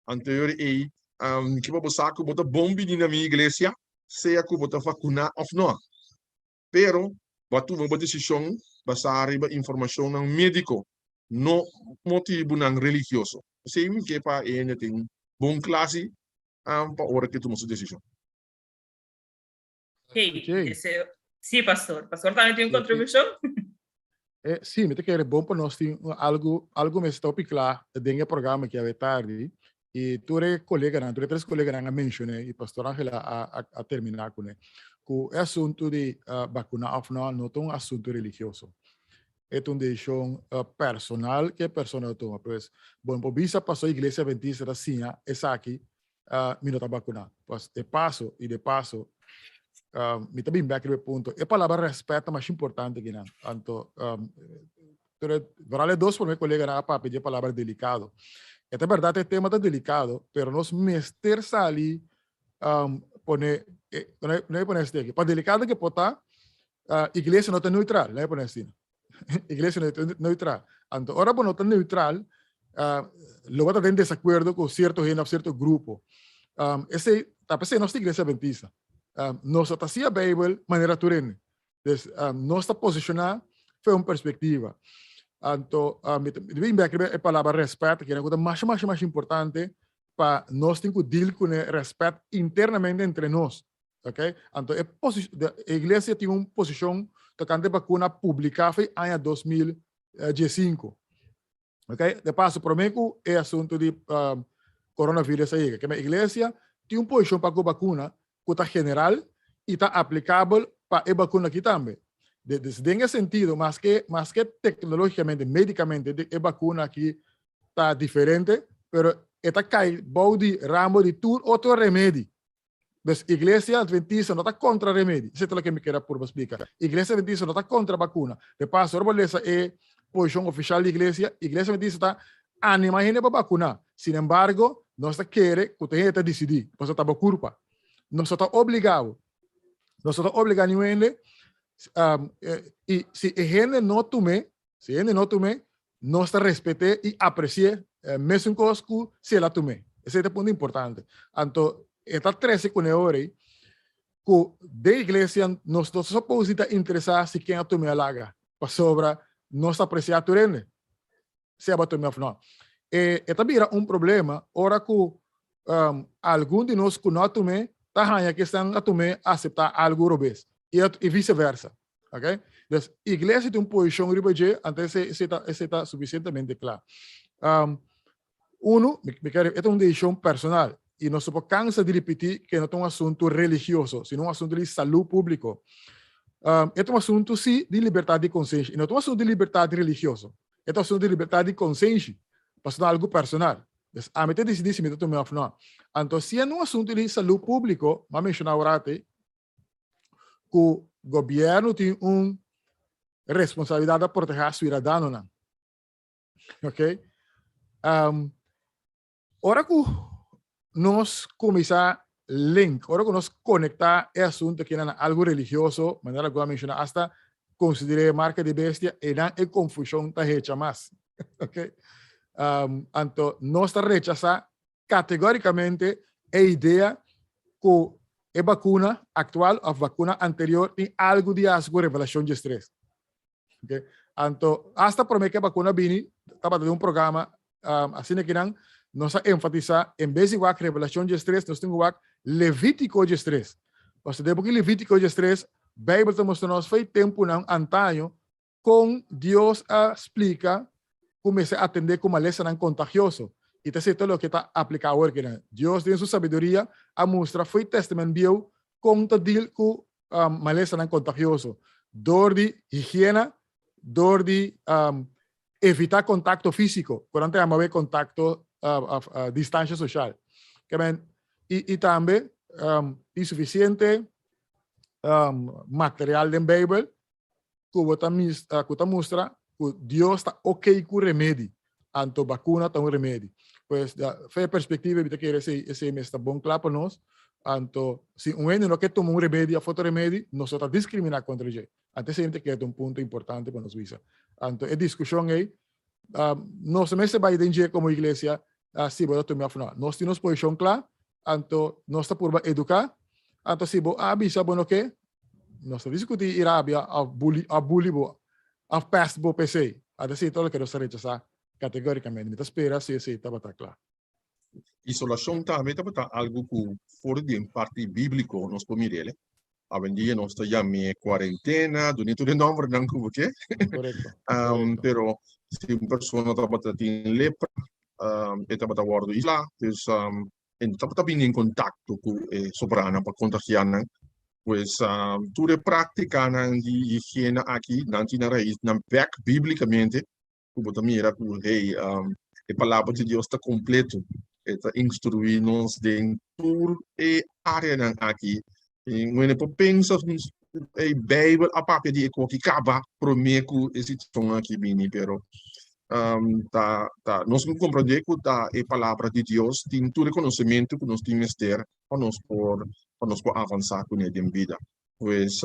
Anto e ora ei, mi ke pa bo sa ku bo ta bon bini na mi iglesia, sea ku bo ta vakuná òf nò. Pero, bo a tuma bo desishon basá riba informashonnan médiko, no motibunan religioso. P'esei mi ke pa e hende tin bon klasi pa ora ku e tuma su desishon. Hey, sí, pastor. Pastor tambe tin un kontribushon? Eh, sí, mi ta kere bon pa nos tin algo, algo mes topi kla den e programa ki awe tardi. I tur e koleganan, tur e tres koleganan a menshoné i Pastor Angela a, a, a terminá kuné. Ku e asuntu di uh, bakuna òf no, no ta un asuntu religioso. E ta un desishon uh, personal ku e persona ta tuma. Pues, bon por bisa pasó Iglesia Adventista ta siña esaki, uh, mi no ta bakuná. Pues, de paso i de paso, uh, mi ta bin bek riba e punto. E palabra respet ta masha importante akinan. Anto, um, pero vooral e dos promé koleganan a papia di e palabra delikado. E ta bèrdat e tema ta delikado, pero nos mester sali um, pone, eh, no, no e pone asina, pa delikado ke por ta, uh, iglesia no ta neutral, no e pone asina. Iglesia no ta neutral. Anto, ora bo no ta neutral, uh, lo bo ta den desacuerdo cu cierto hende of cierto grupo. Um, esei, ta p'esei nos ta Iglesia Adventista. Um, nos no ta siña Bijbel manera tur hende. Dus um, nos ta posicioná fe un perspectiva. Anto, um, mi bin bek riba e palabra respet, que ta masha, masha, masha importante pa nos tin ku deal ku e respet internamente entre nos. Ok? Anto e de iglesia tin un posishon tokante bakuna publiká foi aña 2015. Ok? De paso, promé ku e asuntu di um, coronavirus a yega. Kema iglesia tin un posishon pa ku bakuna ku ta general i ta aplikabel pa e bakuna aki tambe. De, dus den e sentido, maske, maske teknologikamente, medikamente, de, e bakuna aki ta diferente, pero e ta kai bou di ramo di tur otro remedi. Dus Iglesia Adventista no ta kontra remedi. Esei ta loke mi kier a purba splika. Iglesia Adventista no ta kontra bakuna. De paso, ora bo lesa e posishon ofishal di Iglesia, Iglesia Adventista ta anima hende pa bakuná. Sin embargo, nos ta kere ku ta hende ta disidí, pasobra ta bo kurpa. Nos no ta obligá bo. Nos no ta obligá niun hende. I si e hende no tum'é, si e hende no tum'é, nos ta respet'é i apresi'é mesun kos ku si el a tum'é. Esei ta e punto importante. Anto e ta trese kuné ora ei ku den iglesia nos no ta supos di ta interesá si ken a tum'é a laga, pasobra nos ta apresiá tur hende, sea bo a tum'é òf nò. E e ta bira un problema ora ku algun di nos ku no a tum'é ta haña ku esnan a tum'é a aseptá algu robes i viseversa. Ok? Dus iglesia tin un posishon riba dje, anto esei esei ta esei ta sufisientemente kla. Um, uno, mi, mi ker, e ta un desishon personal i nos no por kansa di ripití ke no ta un asuntu religioso, sino un asuntu di salú públiko. Um, e ta un asuntu sí di libertat di konsenshi, i no ta un asuntu di libertat religioso. E ta un asuntu di libertat di konsenshi, pasobra ta algu personal. Dus ami ta disidí si mi ta tum'é òf no. Anto siendo un asuntu di salú públiko, mi a menshoná ora te, ku gobièrnu tin un responsabilidat pa protehá siudadanonan. Ok? Um, ora ku nos kuminsá link, ora ku nos konektá e asuntu aki na algu religioso, manera ku a menshoná, asta konsider'é marka di bestia, einan e konfushon ta hecha mas. Ok? Um, anto nos ta rechasá Kategorikamente e idea ku e bakuna aktual òf bakuna anterior tin algu di hasi ku Revelashon diestres. Okay. Anto asta promé ku e bakuna bini tabata den un programa asina kinan nos a enfatisá en bes di wak Revelashon diestres nos tin ku wak Levítiko diestres. Pasobra den buki Levítiko diestres Beibel ta mustra nos fei tempunan antaño Kon Dios a splika ku mester atendé ku malesanan kontagioso, i ta esei ta loke ta apliká awor kinan? Dios den su sabiduria a mustra fo'i Tèstamènt Bieu kon ta dil ku malesanan kontagioso, dor di higiena, dor di evitá kontakto físiko, ku nan ta yama awe kontakto òf distansha soshal. I tambe tin sufisiente material den Beibel ku bo ta mis ku ta mustra ku Dios ta ok ku remedi, anto bakuna ta un remedi. Pues da fe perspektiva mi ta kere esei esei mes ta bon kla pa nos, anto si un hende no ke tuma un remedi òf otro remedi nos no ta diskriminá kontra dje. Anto esei mi ta kere ta un punto importante pa nos bisa. Anto e diskushon ei nos no mester bai den dje komo iglesia si bo ta tuma òf no. Nos tin nos posishon kla, anto nos ta purba eduká, anto si bo a bisa bo no ke, Nos ta diskutí i rabia òf bully òf bully bo òf pèst bo p'esei. A desi tur loke nos ta rechasá kategórikamente. Mi ta spera si esei tabata kla. Isolashon tambe tabata algu ku for di un parti bíbliko nos por mir'el. Awendia nos ta yam'é kuarentena, dun'é tur e nòmbernan ku bo ke. Korekto, korekto. Pero si un persona tabata tin lepra, e tabata wòrdu islá. Dus e no tabata bini en kontakto ku e sobranan pa kontagiá nan. Pues tur e práktikanan di higiena aki nan tin nan rais nan bèk bíblikamente ku bo ta mira ku hey e palabra di Dios ta kompleto, e ta instruí nos den tur e áreanan aki. I un hende por pensa e Beibel a papia di e koki kaba promé ku e situashon aki bini, pero ta ta nos por komprendé ku ta e palabra di Dios tin tur e konosementu ku nos tin mester pa nos por pa nos por avansá kuné den bida. Pues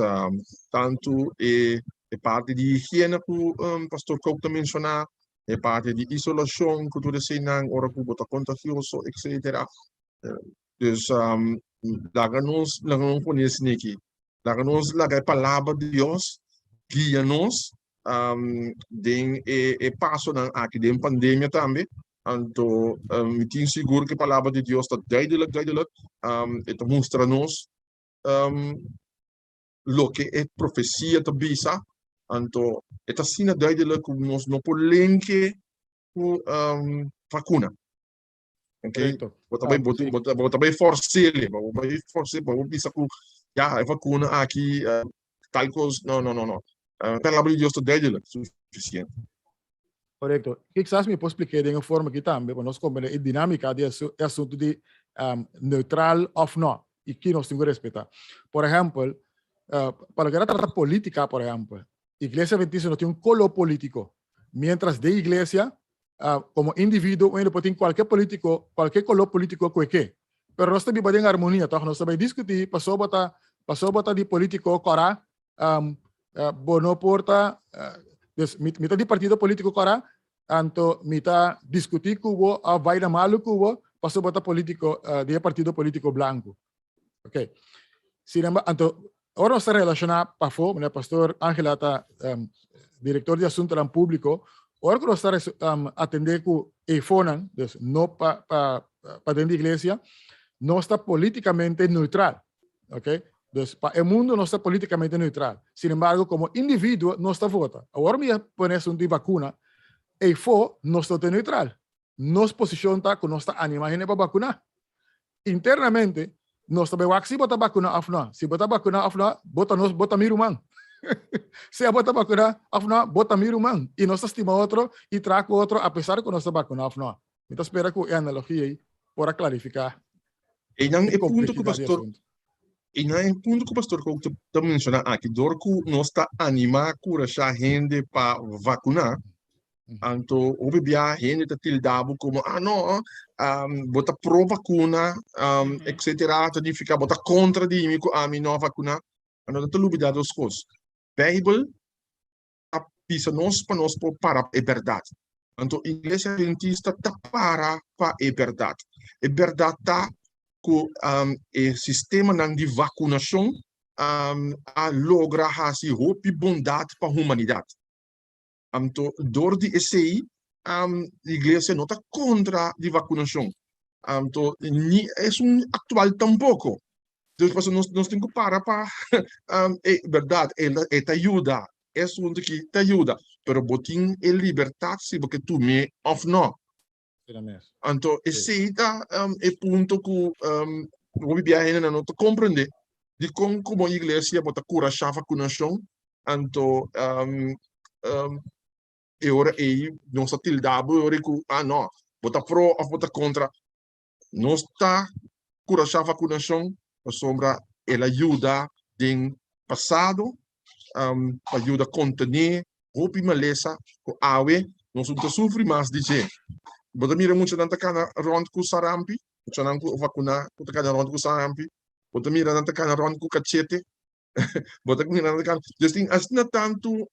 tantu e e parti di higiena ku pastor Kook ta menshoná, e parti di isolashon ku tur eseinan ora ku bo ta kontagioso etcetera. Dus laga nos laga nos pone esei aki, laga nos laga e palabra di Dios guia nos den e e pasonan aki den pandemia tambe anto mi tin sigur ku e palabra di Dios ta duidelijk duidelijk e ta mustra nos loke e profesia ta bisa anto e ta asina duidelijk ku nos no por lenke ku vakuna. Ok, bo ta bai bo ta bai forsele, bo bai forse, bo bisa ku ya e vakuna aki tal kos, no no no no. Palabra di Dios ta duidelijk, sufisiente. Korekto. Kisas mi por splik'é den e forma aki tambe pa nos komprendé e dinámika di e asuntu di neutral òf no. i ki nos tin ku respetá. Por ehèmpel, pa loke ta trata polítika, por ehèmpel, Iglesia Adventista no tin un koló polítiko, miéntras den iglesia, komo individuo un hende por tin kualke polítiko, kualke koló polítiko ku e ke. Pero nos ta biba den armonia, tòg? Nos ta bai diskutí pasobra ta pasobra ta di polítiko kòrá, bo no por ta, dus mi ta di partido polítiko kòrá, anto mi ta diskutí ku bo òf bai na malu ku bo pasobra bo ta polítiko di e partido polítiko blanku. Ok. Sin embargo, anto ora nos ta relashoná pafó, meneer Pastor Angela ta direktor di asuntonan públiko, ora ku nos ta atendé ku eifonan, dus no pa pa paden di iglesia, nos ta polítikamente neutral. Ok. Dus pa e mundo nos ta polítikamente neutral. Sin embargo, komo individuo nos ta vota. Awor mi a pone asuntu di vakuna, eifó nos no ta neutral. Nos posishon ta ku nos ta animá hende pa bakuná. Internamente, nos ta bai wak si bo ta bakuná òf nò. Si bo ta bakuná òf nò, bo ta nos, bo ta mi ruman. Sea bo ta bakuná òf nò, bo ta mi ruman. I nos ta stima otro i traha ku otro apesar ku nos ta bakuná òf nò. Mi ta spera ku e analogia ei por a klarifiká Einan e e punto ku komplehidat di pastor asuntu. Einan e punto ku pastor Kook ta menshoná aki, dor ku nos ta animá kurashá hende pa vakuná, Anto hopi bia hende ta tilda bo komo, ah no, bo ta pro vakuna, etcetera, ta nifiká bo ta kontra di mi ku ami no a vakuná. Anto nan ta lubidá dos kos. Beibel ta bisa nos pa nos por para pa e bèrdat. Anto Iglesia Adventista ta para pa e bèrdat. E bèrdat ta ku e sistemanan di vakunashon a logra hasi hopi bondat pa humanidat. Anto dor di esei iglesia no ta kontra di vakunashon. Anto ni esun aktual tampoko. Dus pasobra nos nos tin ku para pa e bèrdat e ta yuda, e asuntu aki ta yuda, pero bo tin e libertat si bo ke tum'é òf nò. Anto esei ta e punto ku hopi bia hendenan no ta komprendé dikon komo iglesia bo ta kurashá vakunashon anto e ora ei nos ta tilda bo e ora ei ku ah no bo ta pro òf bo ta kontra. Nos ta kurashá vakunashon pasobra el a yuda den pasado pa yuda kontené hopi malesa ku awe nos no ta sufri mas di dje. Bo ta mira muchanan ta kana rònt ku sarampi, muchanan ku vakuná ku ta kana rònt ku sarampi, bo ta mira nan ta kana rònt ku kachete, bo ta mira nan ta kana. Dus tin asina tantu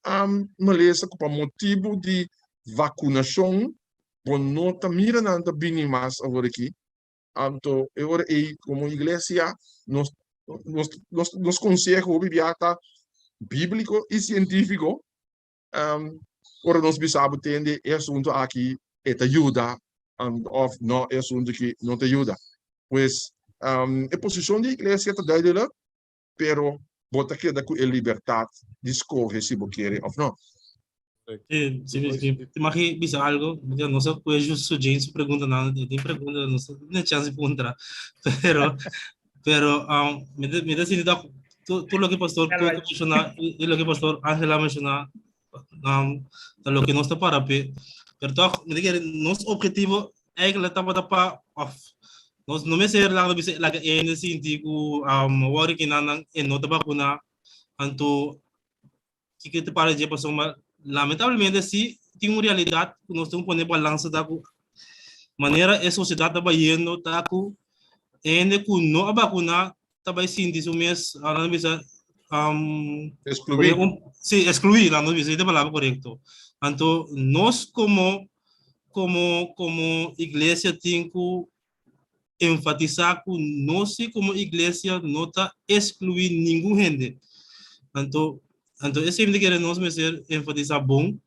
malesa ku pa motibu di vakunashon bo no ta mira nan ta bini mas awor aki. Anto e ora ei komo iglesia nos nos nos nos konseho hopi bia ta bíbliko i sientífiko. Ora nos bisa bo tende e asuntu aki e ta yuda òf no e asuntu aki no ta yuda. Pues e posishon di iglesia ta duidelijk pero bo ta keda ku e libertat di skohe si bo kere òf no. Sí, sí, sí. Te mag bisa algo, porque no sé pues justo James su pregunta nada, de pregunta no sé, no chance de puntra. Pero pero um, me me da sentido tu tu lo que pastor Coco menciona y lo que pastor Angela menciona um, lo que nos está para pe. Pero toch, me diga, nos objetivo eigenlijk tabata pa of nos no mester laga bisa laga hende sinti ku um, wòrdu kinan e no ta bakuna anto kiko te para dje pasobra lamentablemente si tin un realidat ku nos tin ku pone balansa ta ku manera e sosiedat ta bayendo ta ku hende ku no a bakuna ta bai sinti su mes nan bisa um, Excluí. Un, sí, excluí, nan bisa, e palabra korekto. Anto nos komo komo komo iglesia tin ku enfatisá ku nos sí komo iglesia no ta excluí ningun hende. Anto anto esei mi ta kere nos mester enfatisá bon.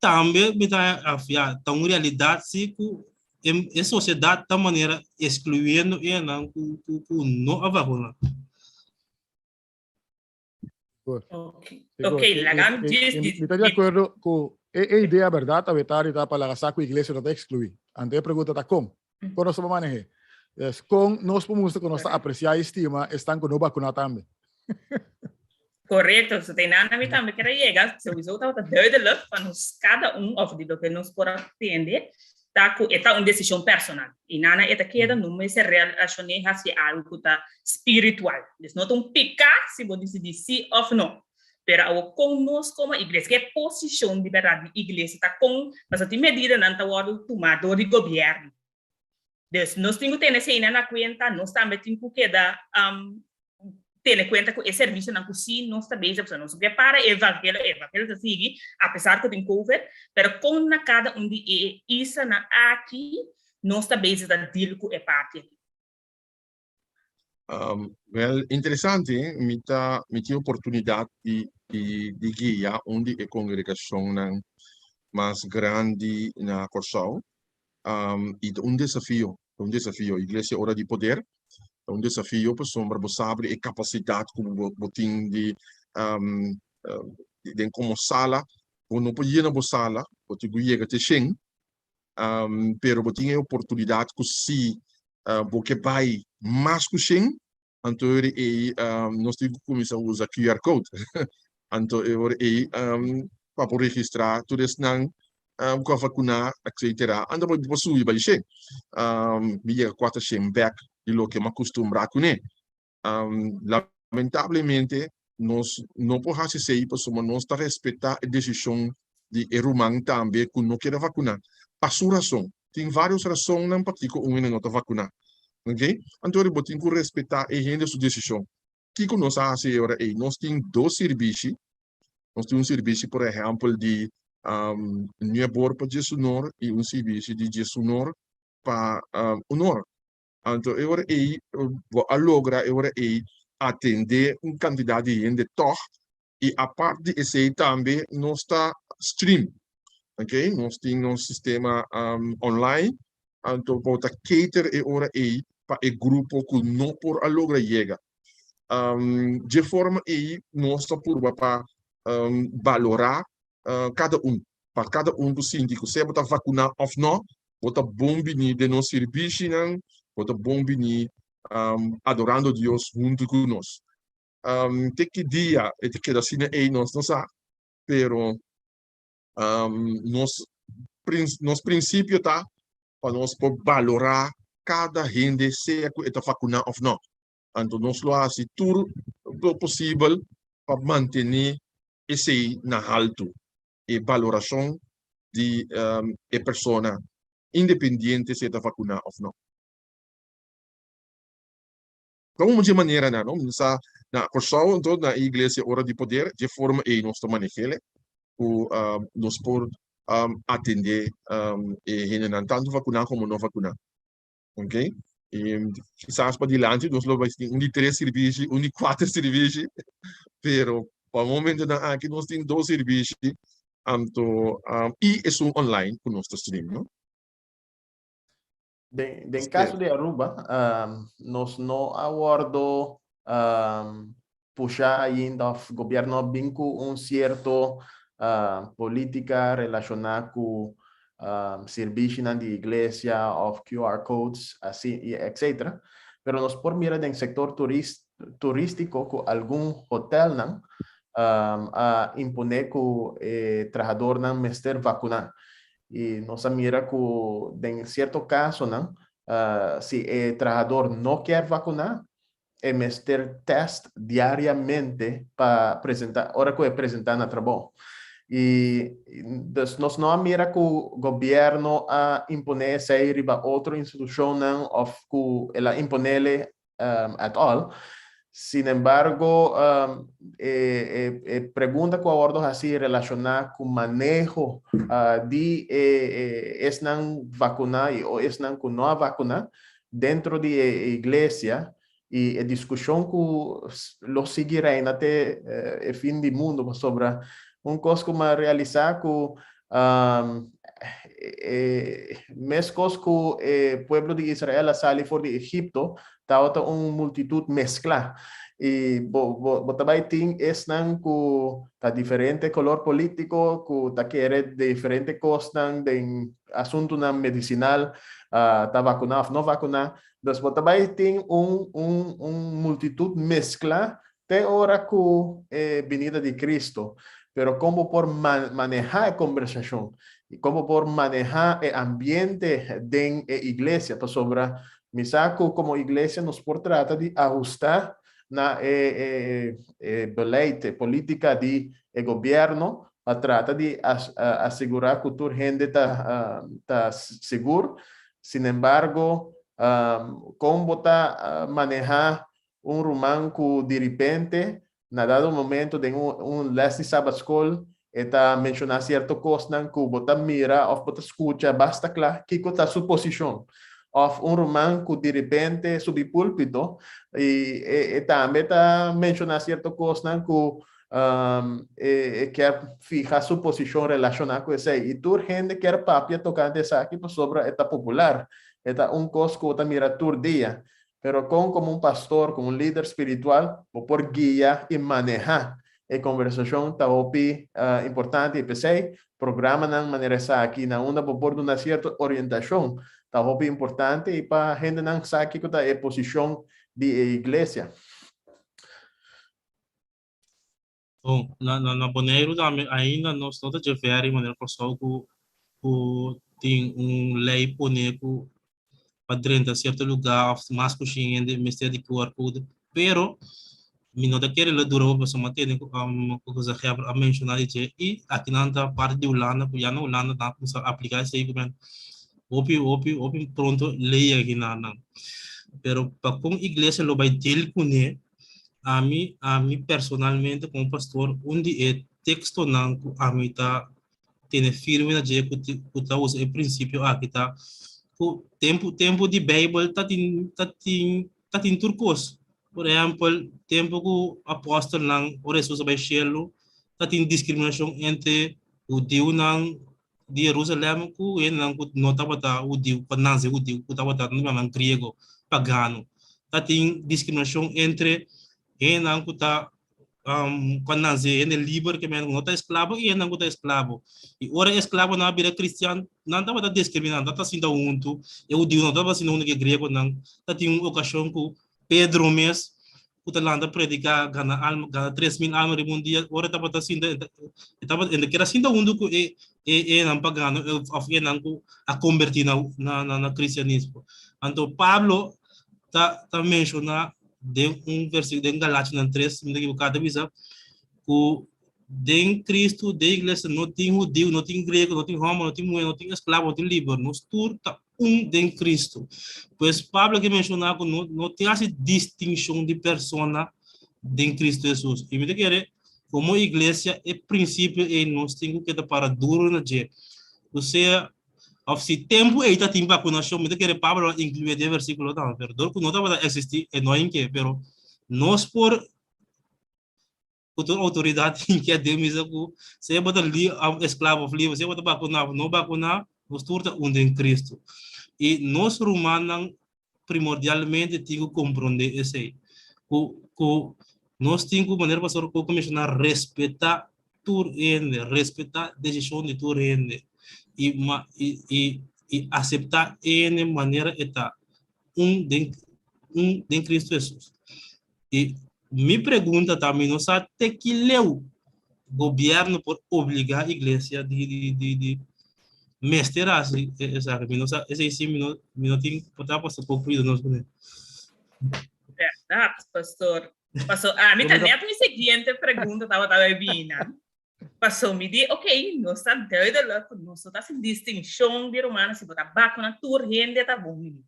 Tambe mi ta afia ta un realidat sí ku e sosiedat ta manera excluyendo enan ku ku ku no a vakuná. Ok, ok, laga mi djis di. Mi ta di akuerdo ku e idea bèrdat awetari ta pa laga sa ku iglesia no ta ekskluí. Anto e pregunta ta kon? Kon nos ta por maneh'é? Pues kon nos por mustra ku nos ta apresiá i stima esnan ku no bakuná tambe? Korekto, so te nana mi tambe ker a yega, souiso tabata duidelijk pa nos kada un òf di loke nos por a tende. Ta ku e ta un desishon personal. I nana e ta keda, no mester relashoné hasi algu ku ta spiritual. Dus no ta un piká si bo disidí sí òf no. Pero awor kon nos komo iglesia, ke posishon di bèrdat di iglesia ta kon, pasobra tin medidanan ta wòrdu tumá dor di gobièrnu. Dus nos tin ku tene eseinan na kuenta, nos tambe tin ku keda tene kuenta ku e servisionan ku sí nos ta bezig, pasobra nos no ke para e evangelio, e evangelio ta sigui apesar ku tin covid, pero kon na kada un di e islanan aki nos ta bezig ta deal ku e parti aki. Wel, interesante, mi ta mi tin oportunidat di di di guia un di e kongregashonnan mas grandi na Kòrsou. I ta un desafio, ta un desafio. Iglesia Ora di Poder ta un desafio pasobra bo sabi e kapasidat ku bo bo tin di den komo sala, bo no por yena bo sala, bo tin ku yega te shen, pero bo tin e oportunidat ku si bo ke bai mas ku shen, anto e ora ei nos tin ku kuminsá usa QR code. Anto e ora ei pa por registrá tur esnan ku a vakuná etcetera. Anto bo por subi bai shen. Mi yega kuater shen bèk di loke mi a kustumbrá kuné. Lamentablemente nos no por hasi esei pasobra nos ta respetá e desishon di e ruman tambe ku no kier a vakuná pa su rason. Tin vários rasonnan pakiko un hende no ta vakuná. Oke? Anto bo tin ku respetá e hende su desishon. Kiko nos a hasi e ora ei? Nos tin dos sirbishi. Nos tin un sirbishi por ehèmpel di nuebor pa djesunor i un sirbishi di djesunor pa unor. Anto e ora ei bo a logra e ora ei atendé un kantidat di hende tòg i apart di esei tambe nos ta stream, ok, nos tin nos sistema online, anto bo ta cater e ora ei pa e grupo ku no por a logra yega. Dje forma ei nos ta purba pa balorá kada un, pa kada un ku sinti ku sea bo ta vakuná òf nò, bo ta bon bini den nos sirbishinan, bo ta bon bini adorando Dios huntu ku nos. Te ki dia e ta keda asina ei nos no sa, pero nos nos prinsipio ta pa nos por balorá kada hende sea ku e ta vakuná òf nò. Anto nos lo hasi tur lo posibel pa mantené esei na haltu, e balorashon di e persona independiente si e ta vakuná òf nò. Ta un dje maneranan, no? Mi sa na Kòrsou anto na e iglesia Ora di Poder dje forma ei nos ta maneh'el ku nos por atendé e hendenan tantu vakuná komo no vakuná. Ok? I kisas pa dilanti nos lo bai tin un di tres sirbishi, un di kuater sirbishi, pero pa momentonan aki nos tin dos sirbishi anto i esun online ku nos ta stream, no? Den, den caso de Aruba, um, nos no a wordo um, pusha ainda of gobierno bin cu un cierto uh, politica relaciona cu um, servicionan di iglesia of QR codes, así, y etc. Pero nos por mira den sector turist, turístico cu algun hotelnan um, a impone cu eh, trahadornan mester vacuna. I nos a mira ku den sierto kasonan, si e trahador no kier vakuná, e mester tèst diariamente pa presentá, ora ku e presentá na trabou. I dus nos no a mira ku gobièrnu a imponé esei riba otro institushonnan òf ku el a imponele at all. Sin embargo, e, e, e pregunta ku a wordo hasi relashoná ku maneho di e, e esnan vakuná i o esnan ku no a vakuná dentro di e iglesia i e diskushon ku lo sigui reina te e fin di mundu pasobra un kos ku mi a realisá ku e meskos ku e pueblo di Israel a sali for di Egipto, tabata un multitut mesklá. I bo, bo, bo ta bai tin esnan ku ta diferente kolor polítiko, ku ta kere diferente kosnan den asuntunan medisinal, ta vakuná òf no vakuná. Dus bo ta bai tin un, un, un multitut mesklá Te ora ku e binida di Cristo. Pero kon bo por manehá e kombersashon? I kon bo por manehá e ambiente den e iglesia? Pasobra mi sa ku komo iglesia nos por trata di ahustá na e e beleid, e polítika di e gobièrnu pa trata di asegurá ku tur hende ta ta sigur. Sinembargo, kon bo ta manehá un ruman ku diripente na dado momento den un les di Sabat Skol e ta menshoná sierto kosnan ku bo ta mira òf bo ta skucha basta kla kiko ta su posishon. Òf un ruman ku diripente subi púlpito i e tambe ta menshoná sierto kosnan ku e kier fiha su posishon relashoná ku esei. I tur hende kier papia tokante esaki pasobra e ta popular. E ta un kos ku bo ta mira tur dia. Pero kon komo un pastor, komo un lider spiritual, bo por guia i manehá e konversashon ta hopi importante i p'esei programanan manera esaki na unda bo por duna sierto orientashon ta hopi importante i pa hendenan sa kiko ta e posishon di e iglesia. Bon, na na na Boneiru tambe ainda nos no ta dje vèri manera Kòrsou ku ku tin un lei pone ku pa drenta sierto lugá òf mas ku shen hende mester di QR code, pero mi no ta kere lo dura hopi pasobra mi a tende ku ku gezaghebber a menshoná di dje i akinan ta parti di Hulanda ku ya na Hulanda nan a kuminsá apliká esei ku men hopi hopi hopi pronto lei aki na nan. Pero pa kon iglesia lo bai deal kuné Ami, ami personalmente komo pastor, un di e tekstonan ku ami ta tene firme na dje ku ku ta usa e prinsipio aki ta ku tempu tempu di Beibel ta tin ta tin ta tin tur kos. Por ehèmpel, tempu ku apòstelnan ora Hesus a bai shelu ta tin diskriminashon entre hudiunan di Jerusalèm ku hendenan ku no tabata hudiu, ku a nase hudiu, ku tabata nan griego, pagano. Ta tin diskriminashon entre hendenan ku ta ku a nase hende liber, ke men ku no ta esklabo, i hendenan ku ta esklabo. I ora e esklabonan a bira kristian, nan tabata diskriminá, nan tabata sinta huntu, e hudiunan no tabata sinta huntu ku e griegonan. Ta tin un okashon ku Pedro mes ku ta lanta prediká gana alma, gana 3000 alma riba un dia, ora e tabata sinta, e tabata, e keda sinta huntu ku e e enan pagano òf enan ku a kombertí na na na kristianismo. Anto Pablo ta ta menshoná den un versíkulo den Galationan 3, si mi no ta ekivoká, ta bisa ku den Kristu, den iglesia no tin hudiu, no tin griego, no tin hòmber, no tin muhé, no tin esklabo, no tin liber, nos tur ta un den Cristo. Pues Pablo ke menciona ku no, no tin hasi distinshon di persona den Cristo Jesus. I mi ta kere komo iglesia e prinsipio ei nos tin ku keda para duro na dje. O sea, of si tempu ei ta tin vakunashon, mi ta kere Pablo a inkluí den e versíkulo tambe, pero dor ku no tabata eksistí e no a ink'é, pero nos por ku tur outoridat tin ke den misa ku sea bo ta li esklavo of liber, sea bo ta bakuná of no bakuná, nos tur ta un den Kristu. I nos rumannan primordialmente tin ku komprondé esei, ku ku nos tin ku, manera pastor Coco menshoná, respetá tur hende, respetá desishon di tur hende i i i i aseptá hende manera e ta, un den un den Kristu Hesus. I mi pregunta ta, mi no sa te ki leu gobierno por obliga iglesia di di di di mester hasi esaki. Mi no sa, esei si mi no mi no tin por ta pastor por yuda nos kuné. Bèrdat, pastor. Paso ami ta net mi siguiente pregunta tabata bai bini. Paso mi di, ok, nos ta duidelijk, nos no ta hasi distinshon di rumannan, si bo ta bakuna tur hende ta bon bini.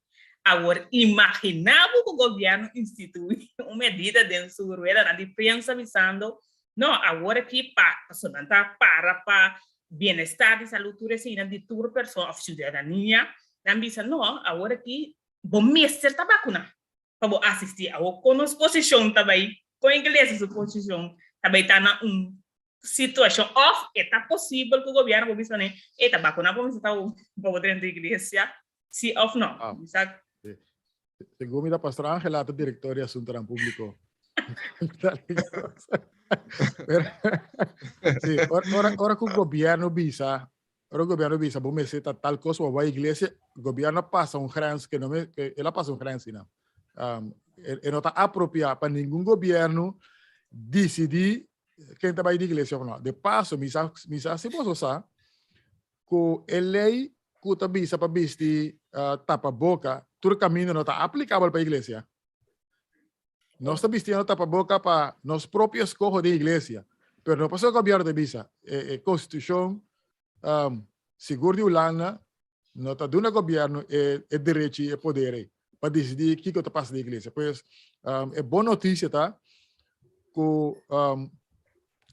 Awor, imaginá bo ku gobièrnu instituí un medida den su ruedanan di prensa bisando, no, awor aki pa, paso nan ta para pa bienestar di salud tur eseinan di tur persona òf siudadania, nan bisa, no, awor aki bo mester ta bakuná pa bo asistí. Awor, kon nos posishon ta bai, kon iglesia su posishon ta bai ta na un situashon òf e ta posibel ku gobièrnu por bisa ne, e ta bakuná pa mester ta pa bo drenta iglesia, sí òf nò? Bisa. Segun mi ta Pastor Angela ta direktor di asuntonan públiko. Sí, ora, ora ku gobièrnu bisa, ora gobièrnu bisa bo mester ta tal kos pa bo bai iglesia, gobièrnu a pasa un grens ke no me, ke el a pasa un grens einan. Um, e, e no ta apropiá pa ningun gobièrnu disidí ken ta bai di iglesia òf no. De paso, mi sa, mi sa si boso sa, Ku e lei ku ta bisa pa bisti tapaboka tur kaminda no ta aplikabel pa iglesia. Nos ta bistiendo tapaboka pa nos propio eskoho den iglesia, pero no pasobra gobièrnu ta bisa. E konstitushon sigur di Hulanda no ta duna gobièrnu e derechi i e poder ei pa disidí kiko ta pasa den iglesia. Pues e bon notisia ta ku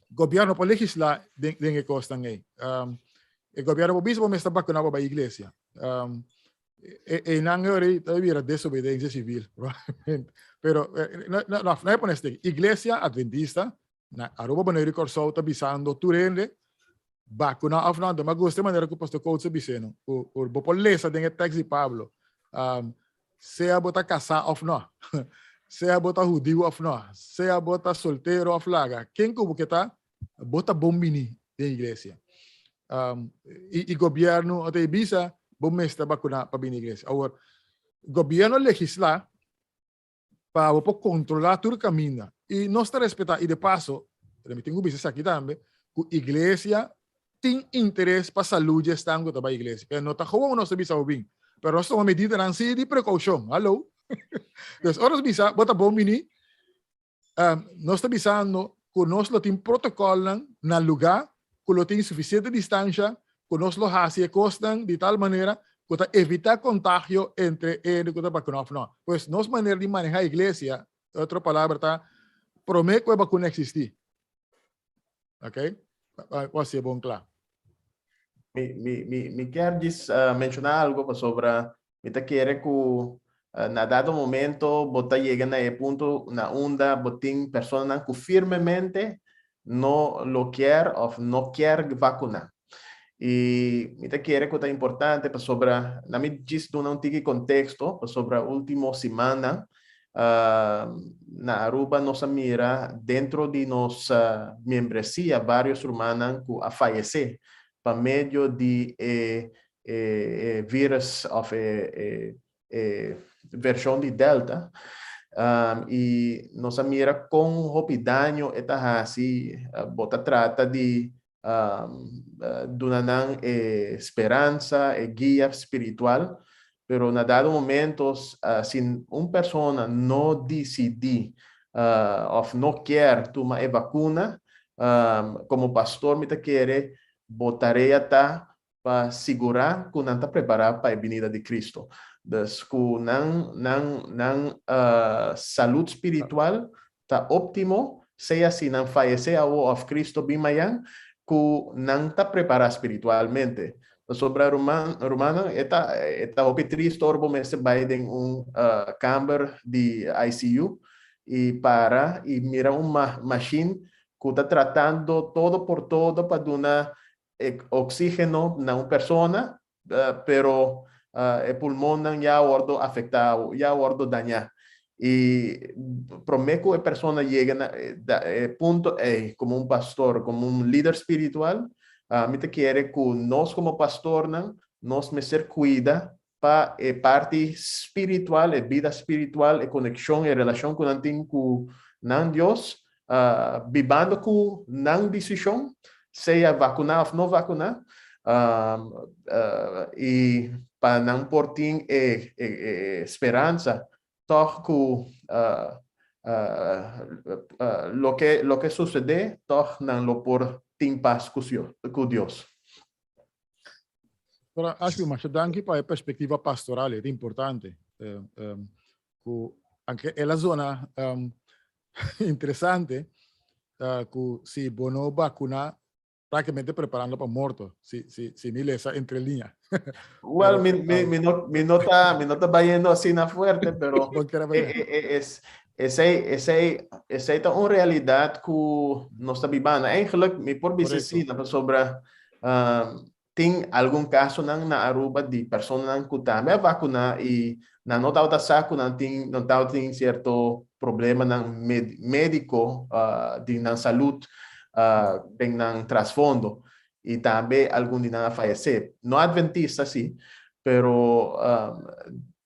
gobièrnu por legislá den e kosnan ei. E gobièrnu por bisa bo mester bakuná pa bai iglesia. Einan e ora ei ta bira desobedensia sivil probablemente. Pero no no no pone esaki. Iglesia Adventista na Aruba, Boneiru i Kòrsou ta bisando tur hende bakuná òf no. Anto mi a gusta e manera ku Pastor Coates a bis'é no. Ku bo por lesa den e tèks di Pablo. Sea bo ta kasá òf no, sea bo ta hudiu òf no, sea bo ta soltero òf laga, ken ku bo ke ta, bo ta bon bini den iglesia. I gobièrnu a ta e bisa, bo mester bakuná pa bini iglesia. Awor, gobièrnu a legislá pa bo por kontrolá tur kaminda. I nos ta respetá, i de paso, mi tin ku bisa esaki tambe, ku iglesia tin interes pa salú dje esnan ku ta bai iglesia. Pero no ta gewoon nos ta bisa bo bin, pero nos tuma medidanan si di prekoushon. Hallo? Dus ora nos bisa bo ta bon bini, nos ta bisando ku nos lo tin protokòlnan na lugá ku lo tin sufisiente distansha, ku nos lo hasi e kosnan di tal manera ku ta evitá kontagio entre e hende ku ta bakuná òf nò. Pues nos manera di manehá iglesia, otro palabra ta promé ku e bakuna eksistí. Ok? Pa hasié bon kla. Mi kier djis menshoná algu pasobra mi ta kere ku na dado momento bo ta yega na e punto na unda bo tin personanan ku firmemente no lo kier òf no kier vakuná. I mi ta kere ku ta importante pasobra na mi djis duna un tiki konteksto pasobra último simannan na Aruba nos a mira dentro di nos miembresia varios rumannan ku a fayesé pa medio di e virus òf e vershon di Delta i nos a mira kon hopi daño e ta hasi. Bo ta trata di duna nan e speransa, e guia spiritual, pero na dado momento si un persona no disidí òf no kier tuma e vakuna, komo pastor mi ta kere bo tarea ta pa sigurá ku nan ta prepará pa e binida di Cristo. Dus ku nan nan nan salud spiritual ta óptimo, sea si nan fayesé awo òf Cristo bin mayan, ku nan ta prepará spiritualmente. Pasobra ruman rumannan e ta e ta hopi tristo ora bo mester bai den un kamber di ICU i para i mira un machine ku ta tratando todo por todo pa duna e oxígeno na un persona, pero e pulmonnan ya a wordo afecta, ya a wordo daña. Y prome cu e persona yega na e punto ey, como un pastor, como un lider spiritual, mi ta kere cu nos como pastornan, nos mester cuida pa e parti spiritual, e bida spiritual, e conexion, e relacion cu nan tin cu nan Dios, bibando cu nan decision, sea vacuna of no vacuna, y pa nan por tin e speransa toch cu loke loke sucede toch nan lo por tin pas cu Dios. Pero Ashwin, masha danki pa e perspectiva pastoral, e ta importante. Cu aunke el a zona interesante, cu si bo no vacuna, prácticamente preparando pa morto, si, si, si mi lesa entre liña. Well, mi, mi, mi, no, mi, no ta, mi no ta bayendo asina fuerte, pero es, esey, esey, esey ta un realidad cu nos ta bibando. Eigenlijk, mi por bisa asina, pasobra Tin algun kasonan na Aruba di personanan ku tambe a vakuná i nan no tabata sa ku nan tin nan tabatin sierto problemanan médiko di nan salud den nan trasfondo i tambe algun di nan a fayesé. No adventista si, pero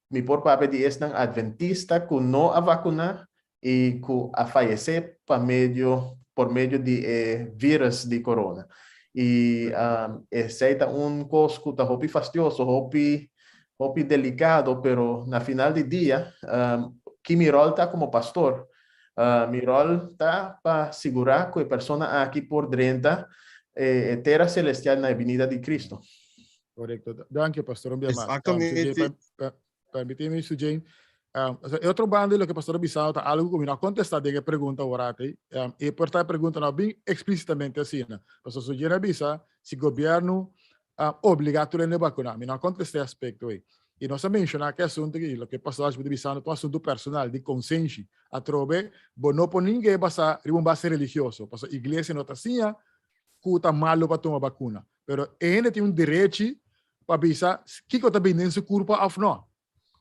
mi por papia di esnan adventista ku no a vakuná i ku a fayesé pa medio por medio di e virus di corona. I esei ta un kos ku ta hopi fastioso, hopi hopi delikado, pero na final di dia, ki mi ròl ta komo pastor? Mi ròl ta pa sigurá ku e persona aki por drenta e tera selestial na e binida di Kristu. Korekto. Danki, pastor. Un bia mas. Exactamente. Permití mi, Sujane. E otro banda di loke pastor a bisa ta algu ku mi no a kontestá den e pregunta awor aki. E por ta e pregunta no a bin eksplísitamente asina. Pastor Sujane a bisa si gobièrnu obligá tur hende bakuná. Mi no a kontestá e aspekto ei. I nos a menshoná ku e asuntu aki, loke pastor Ashby ta bisando, ta un asuntu personal, di konsenshi. Atrobe, bo no por ningu'é basá riba un base religioso, pasobra iglesia no ta siña ku ta malu pa tuma bakuna. Pero e hende tin un derechi pa bisa kiko ta bini den su kurpa òf no.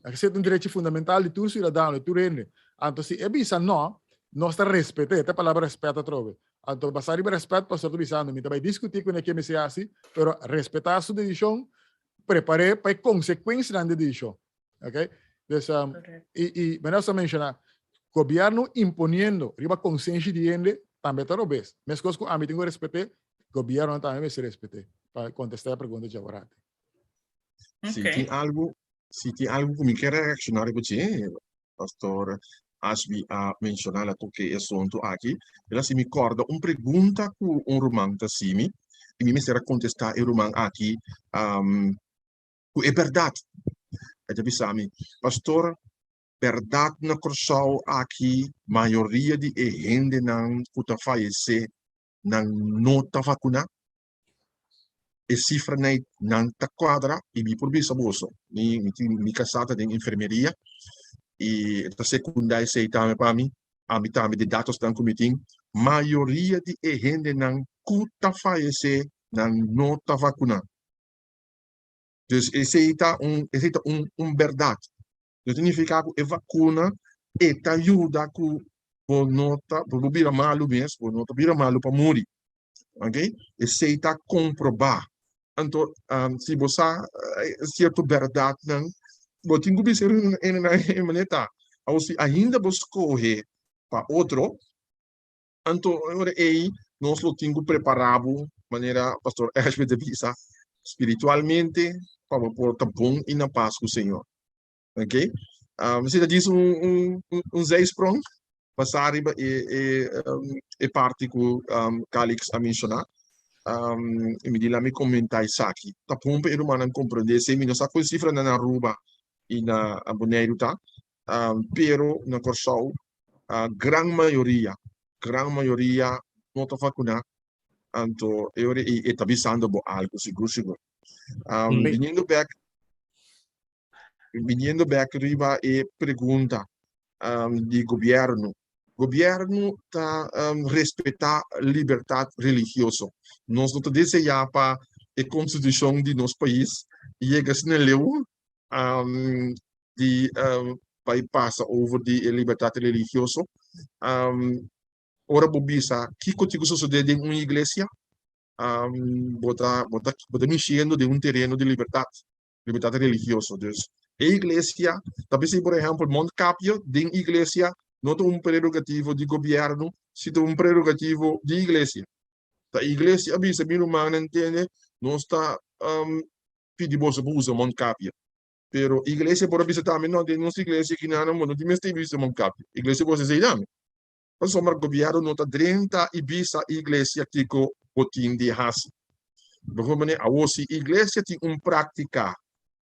Esei ta un derechi fundamental di tur siudadano, di tur hende. Anto si e bisa no, nos ta respet'é. Ta e palabra rèspèt atrobe. Anto basá riba rèspèt pastor ta bisando, mi ta bai diskutí kuné ke mester hasi, pero respetá su desishon, prepar'é pa e konsekuensianan di e desishon. Ok? Dus, i, i manera nos a menshoná, gobièrnu imponiendo riba konsenshi di hende tambe ta robes. Meskos ku ami tin ku respet'é, gobièrnunan tambe mester respet'é. Pa kontestá e pregunta djaworati. Si tin algu, si tin algu ku mi ke reakshoná riba dje, Pastor Ashby a menshoná la toke e asuntu aki, el a hasi mi kòrda un pregunta ku un ruman ta hasi mi, i mi mester a kontestá e ruman aki ku e bèrdat. E ta bisa mi, Pastor, bèrdat na Kòrsou aki mayoria di e hendenan ku ta fayesé nan no ta vakuná? E sifranan nan ta kuadra i mi por bisa boso, mi mi tin mi kasá ta den enfermeria i e ta sekundá esei tambe pa mi, ami tambe di datosnan ku mi tin, mayoria di e hendenan ku ta fayesé nan no ta vakuná. Dus esei ta un esei ta un un bèrdat. No significa ku e vakuna e ta yuda ku bo no ta bo no bira malu mes, bo no ta bira malu pa muri. Ok, esei ta komprobá. Anto si bo sa sierto bèrdatnan bo tin ku bisa e e manera ta. Awor si ainda bo skohe pa otro, anto e ora ei nos lo tin ku prepará bo manera Pastor Ashby ta bisa spiritualmente pa bo por ta bon i na pas ku Señor. Ok, si ta djis un un un zijsprong basá riba e e e parti ku Calix a menshoná i mi di laat mi komentá esaki. Ta bon pa e rumannan komprendé esei, mi no sa kon sifranan na Aruba i na Boneiru ta, pero na Kòrsou gran mayoria, gran mayoria no ta vakuná, anto e ora ei e ta bisando bo algu sigur sigur. Biniendo bèk, biniendo bèk riba e pregunta di gobièrnu, gobièrnu ta respetá libertat religioso. Nos no ta deseá pa e konstitushon di nos pais yega asina leu di bai pasa over di e libertat religioso. Ora bo bisa kiko tin ku sosodé den un iglesia, bo ta bo ta bo ta mishiendo den un tereno di libertat, libertat religioso. Dus e iglesia ta bisa por ehèmpel mondkapje den iglesia no ta un prerogativo di gobièrnu, si ta un prerogativo di iglesia. Ta iglesia a bisa mi rumannan tende nos ta pidi boso pa usa mondkapje. Pero iglesia por a bisa tambe, no, den nos iglesia kinan bo no tin mester bisa mondkapje. Iglesia por hasi esei tambe. Pasobra gobierno no ta drenta i bisa iglesia kiko bo tin di hasi. Bijvoorbeeld, awor si iglesia tin un práktika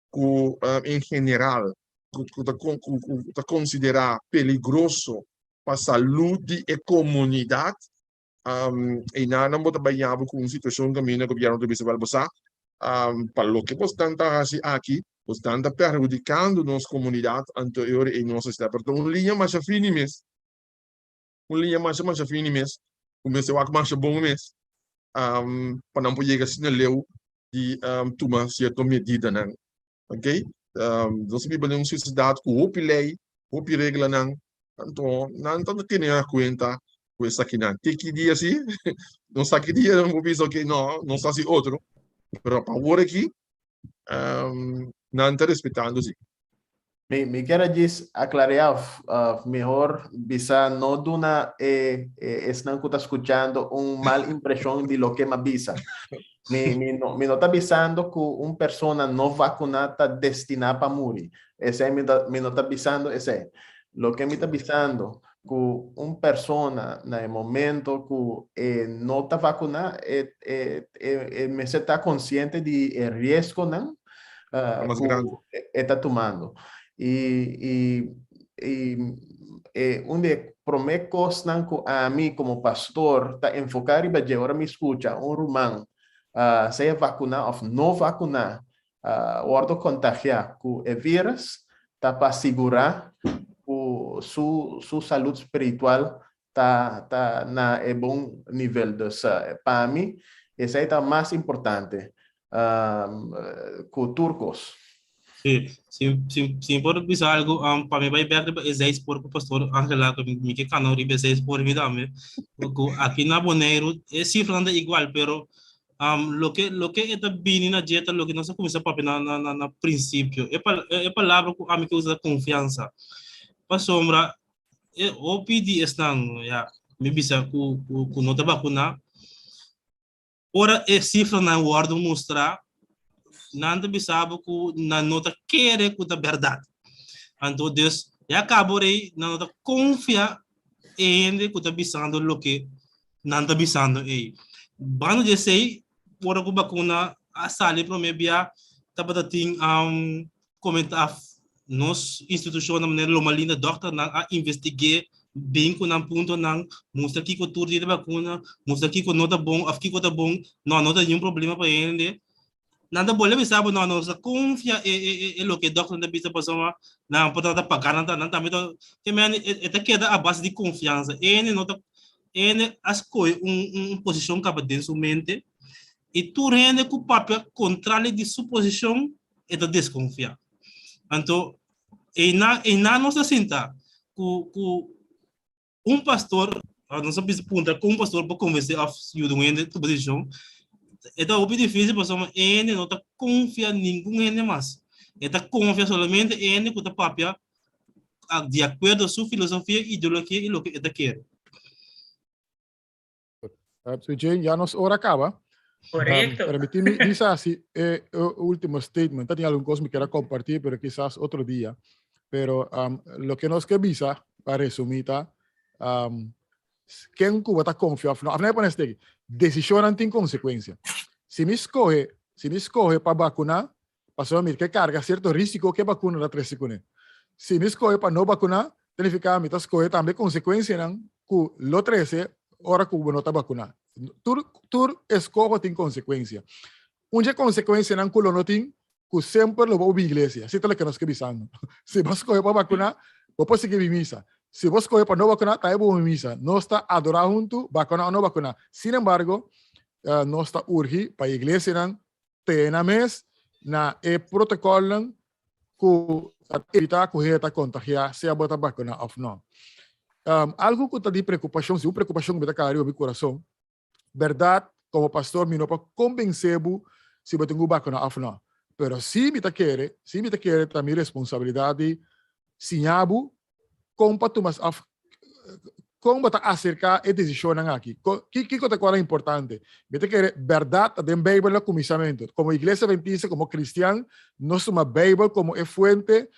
ku en general ku ta ku ta konsiderá peligroso pa salud di e komunidat, einan bo ta bai yaba ku un situashon kaminda gobierno ta bisa wèl bo sa pa loke bosnan ta hasi aki bosnan ta perhudikando nos komunidat anto e ora ei nos a step. Pero ta un liña masha fini mes, un liña masha masha fini mes ku mester wak masha bon mes pa nan por yega asina leu di tuma sierto medidanan. Ok, nos a biba den un sosiedat ku hopi lei, hopi reglanan, anto nan ta tene na kuenta ku esakinan. Te ki dia si, no sa ki dia nan por bisa ok no, nos ta hasi otro, pero pa awor aki nan ta respetando si. Mi kier a djis aclarea of mihor bisa no duna e esnan cu ta scuchando un mal impresion di loke m'a bisa. Mi no ta bisando cu un persona no vacuna ta destina pa muri. Esey mi no ta bisando esey. Loke mi ta bisando cu un persona na e momento cu e no ta vacuna e mester ta consciente di e riesgonan cu e ta tumando. Y e un di e prome cosnan cu ami como pastor ta enfoca riba dje ora mi scucha un ruman sea vacuna of no vacuna wordo contagia cu e virus ta pa sigura cu su salud spiritual ta na e bon nivel. Dus pa mi esey ta mas importante cu tur cos. Sí, si, si, si mi por bisa algo, pa mi bai bek riba e zijspoor ku Pastor Angela, ku mi ke kana riba e zijspoor mi tambe, ku aki na Boneiru e sifranan ta igual, pero loke loke e ta bini na dje ta loke nos a kuminsá papia na na na na prinsipio. E pa e palabra ku ami ke usa ta konfiansa. Pasobra e hopi di esnan, ya, mi bisa ku ku ku no ta bakuná, ora e sifranan wòrdu mustrá, nan ta bisa bo ku nan no ta kere ku ta bèrdat. Anto dus ya kaba rei nan no ta konfia e hende ku ta bisando loke nan ta bisando ei. Banda di esei, ora ku bakuna a sali promé bia tabata tin komenta nos institushonnan manera Loma Linda dòkternan a investig'é bin ku nan puntonan, mustra kiko tur di e bakuna, mustra kiko no ta bon òf kiko ta bon, no no ta niun problema pa hende. Nan ta bolbe bisa bo no nos ta konfia e e e loke e dòkternan ta bisa pasobra nan por ta paga nan ta nan tambe ta ke men e ta keda a base di konfiansa. Ene no ta ene a skohe un un posishon kaba den su mente i tur hende ku papia kontrali di su posishon e ta deskonfia. Anto einan einan nos ta sinta ku ku un pastor, nos a bisa puntra kon un pastor por konvensé òf yuda un hende tuma desishon, e ta hopi difísil pasobra e hende no ta konfia ningun hende mas. E ta konfia solamente e hende ku ta papia di akuerdo su filosofia, ideologia i loke e ta kere. So Jane, ya nos ora acaba. Correcto. Permitimi bisa así e último statement. Tenía algún cosa me quiera compartir, pero quizás otro día. Pero lo que nos que bisa, para resumir, ta, ken Cuba ta confia of no. Af no pone este Decisión tin consecuencia. Si mi escoge, si mi escoge pa vacunar, pasobra mi ke karga sierto risiko ku e bakuna ta trese kuné. Si mi skohe pa no bakuná, ta nifiká mi ta skohe tambe konsekuensianan ku lo trese ora ku bo no ta bakuná. Tur tur eskoho tin konsekuensia. Un dje konsekuensianan ku lo no tin, ku semper lo bo bin iglesia. Así ta loke nos ke bisando. Si bo skohe pa bakuná, bo por sigui bin misa. Si bo skohe pa no bakuná, tambe bo bin misa. Nos ta adorá huntu, bakuná o no bakuná. Sin embargo, nos ta urgi pa iglesianan Tene nan mes na e protocolnan cu ta evita cu hende ta contagia, sea bo ta vacuna of no. Algo cu ta di preocupacion, si un preocupacion cu mi ta cara riba mi curason, berdad como pastor mi no por convence bo si bo tin cu vacuna of no, pero si mi ta kere, si mi ta kere ta mi responsabilidad di siña bo kon pa tuma of kon bo ta aserká e desishonnan aki? Kiko ta kora importante? Mi ta kere bèrdat ta den Beibel na kuminsamentu. Komo Iglesia Adventista, komo kristian, nos tuma Beibel komo e fuente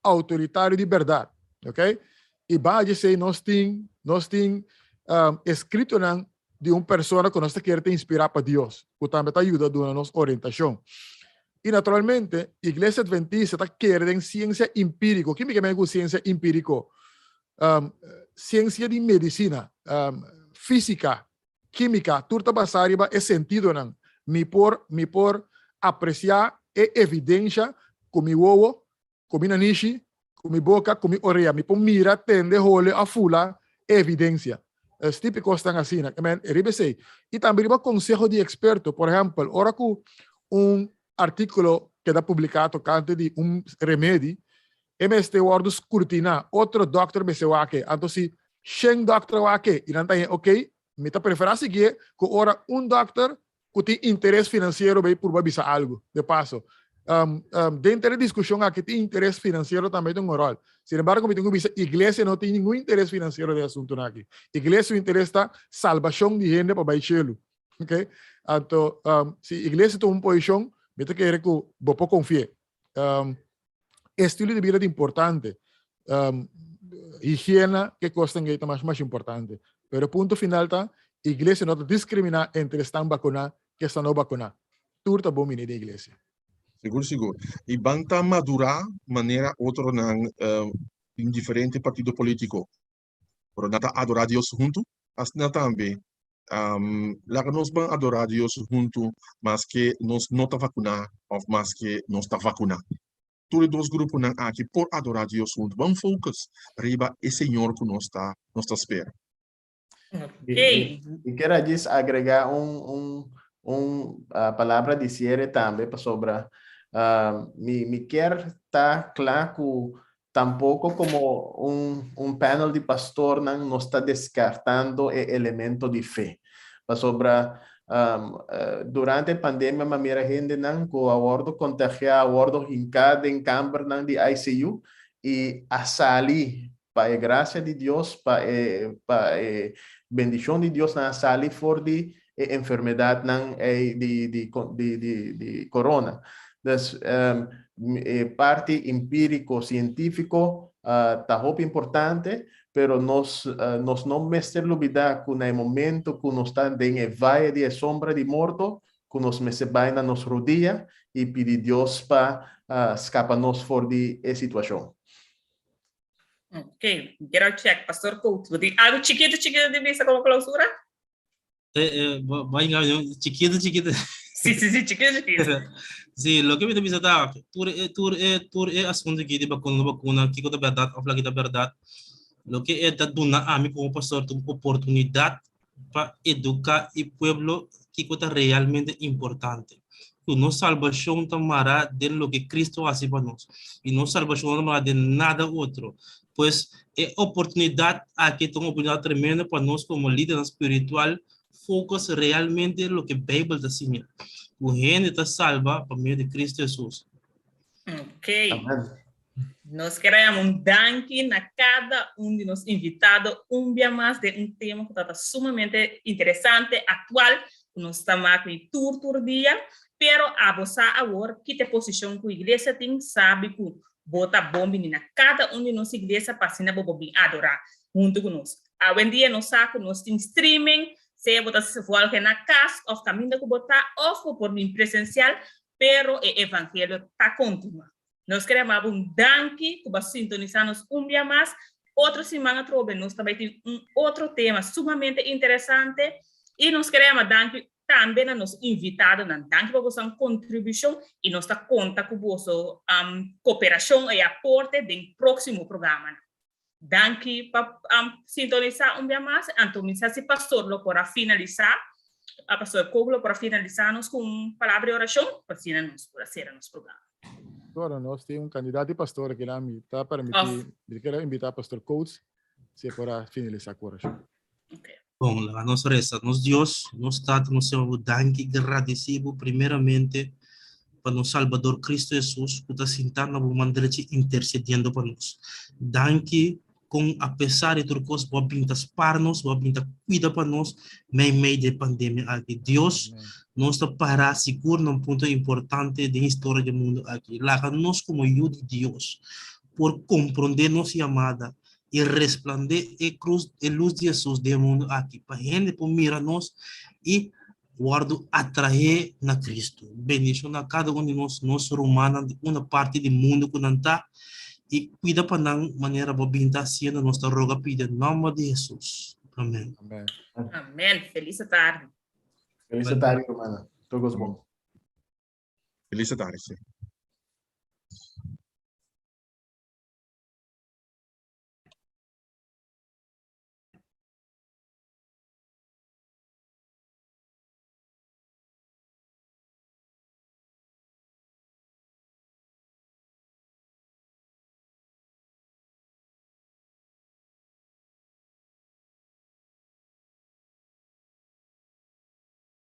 outoritario di bèrdat. Ok? I ban a djesei nos tin nos tin eskritonan di un persona ku nos ta kere ta inspirá pa Dios, ku tambe ta yuda duna nos orientashon. I naturalmente, Iglesia Adventista ta kere den siensia empíriko. Ki mi ke meen ku siensia empíriko? Siensia di medisina, físika, kímika, tur ta basá riba e sentidonan. Mi por mi por apresiá e evidensha ku mi wowo, ku mi nanishi, ku mi boka, ku mi orea. Mi por mira, tende, hole òf fula e evidensia. Es típiko kosnan asina. Ke men riba esei. I tambe riba konseho di eksperto. Por ehèmpel, ora ku un artíkulo keda publiká tokante di un remedi, e mester wòrdu skrutiná. Otro dòkter mester wak e. Anto si shen dòkter wak e i nan ta haña okey, mi ta preferá siguié ku ora un dòkter ku tin interes finansiero bay purba bisa algu. De paso. Um, um, denter e diskushon aki tin interes finansiero tambe ta un ròl. Sin embargo, mi tin ku bisa, iglesia no tin ningun interes finansiero den asuntunan aki. Iglesia su interes ta salbashon di hende pa bai shelu. Ok? Anto, um, si iglesia tuma un posishon, mi ta kere ku bo por konfi'é. Um, estilo di bida ta importante. Um, higiena, ke kosnan ei ta mas mas importante. Pero punto final ta, iglesia no ta diskriminá entre esnan bakuná ku esnan no bakuná. Tur ta bon bini den iglesia. Sigur, sigur. I ban ta madurá manera otronan den diferente partido polítiko. Pero nan ta adorá Dios huntu. Asina tambe, laga nos ban adorá Dios huntu maske nos no ta vakuná òf maske nos ta vakuná. Tur e dos gruponan aki por adorá Dios huntu. Ban focus riba e Señor ku nos ta nos ta spera. Ok. Mi kier a djis agrega un un un palabra di siere tambe pasobra mi mi kier ta kla ku tampoko komo un un panel di pastornan nos ta deskartando e elemento di fe. Pasobra durante e pandemia mi a mira hendenan ku a wòrdu kontagiá, a wòrdu hinká den kambernan di ICU i a sali Pa e gracia di Dios, pa e pa e bendicion di Dios nan a sali for di e enfermedadnan ei di di di di di corona. Dus e parti empirico, cientifico ta hopi importante, pero nos nos no mester lubida cu na e momento cu nos ta den e vaye di e sombra di morto, cu nos mester bay na nos rodia y pidi Dios pa scapa nos for di e situacion. Ok, quiero check, Pastor Coates. Bo tin algo chiquito, chiquito di bisa como clausura? Eh, eh, bo inga chiquito, chiquito. Sí, sí, sí, chiquito, chiquito. Sí, lo que mi ta bisa ta, tur e, tur e, tur e asunto aquí di vacuna, no vacuna, kiko ta verdad of la kita verdad, lo que e ta duna a mi como pastor ta un oportunidad pa educa e pueblo kiko ta realmente importante. Ku nos salbashon ta mará den loke Cristo a hasi pa nos, i nos salbashon no ta mará den nada otro. Pues, e oportunidat aki ta un oportunidat tremendo pa nos komo lidernan spiritual focus realmente loke Beibel ta siña, ku hende ta salba pa medio di Cristo Hesus. Ok. Amen. Nos ker a yama un danki na kada un di nos invitado un bia mas den un tema ku ta sumamente interesante, aktual, ku nos ta mak di tur tur dia. Pero abo sa awor ki ta e posishon ku iglesia tin, sabi ku bo ta bon bini na kada un di nos iglesia pa asina bo por bin adorá huntu ku nos. Awendia nos sa ku nos tin streaming, sea bo ta volge na kas òf kaminda ku bo ta òf bo por bin presensial, pero e evangelio ta kontinuá. Nos kere maba un danki ku bo a sintonisá nos un bia mas. Otro siman atrobe nos ta bai tin un otro tema sumamente interesante i nos kere yama danki tambe na nos invitadonan. Danki pa boso kontribushon i nos ta konta ku boso koperashon i aporte den próksimo programanan. Danki pa sintonisá un bia mas. Anto mi sa si pastor lo por a finalisá, a pastor Kobe lo por a finalisá nos ku un palabra di orashon, pa asina nos por a sera nos programa. Bueno, nos tin un kandidat di pastor aki nan, mi ta permití, mi ta kere invitá pastor Coates si e por a finalisá ku orashon. Okay. Bon, laga nos resa. Nos Dios, nos Tata, nos Señor, bo danki, gradisí bo primeramente pa nos Salbador Cristo Hesus ku ta sintá na bo man drechi intersediendo pa nos. Danki kon apesar di tur kos bo a bin ta spar nos, bo a bin ta kuida pa nos meimei di e pandemia aki. Dios, nos ta pará sigur na un punto importante den historia di e mundu aki. Laga nos komo yu di Dios por komprondé nos yamada i resplandé e krus, e lus di Hesus den e mundu aki, pa hende por mira nos i wòrdu atraé na Kristu. Bendishoná kada un di nos, nos rumannan di una parti di mundu ku nan ta, i kuida pa nan manera bo bin ta hasiendo, nos ta roga pidi den nòmber di Hesus. Amèn. Amèn. Amèn. Felis tardi. Felis tardi, rumannan. Tur kos bon. Felis tardi, sí.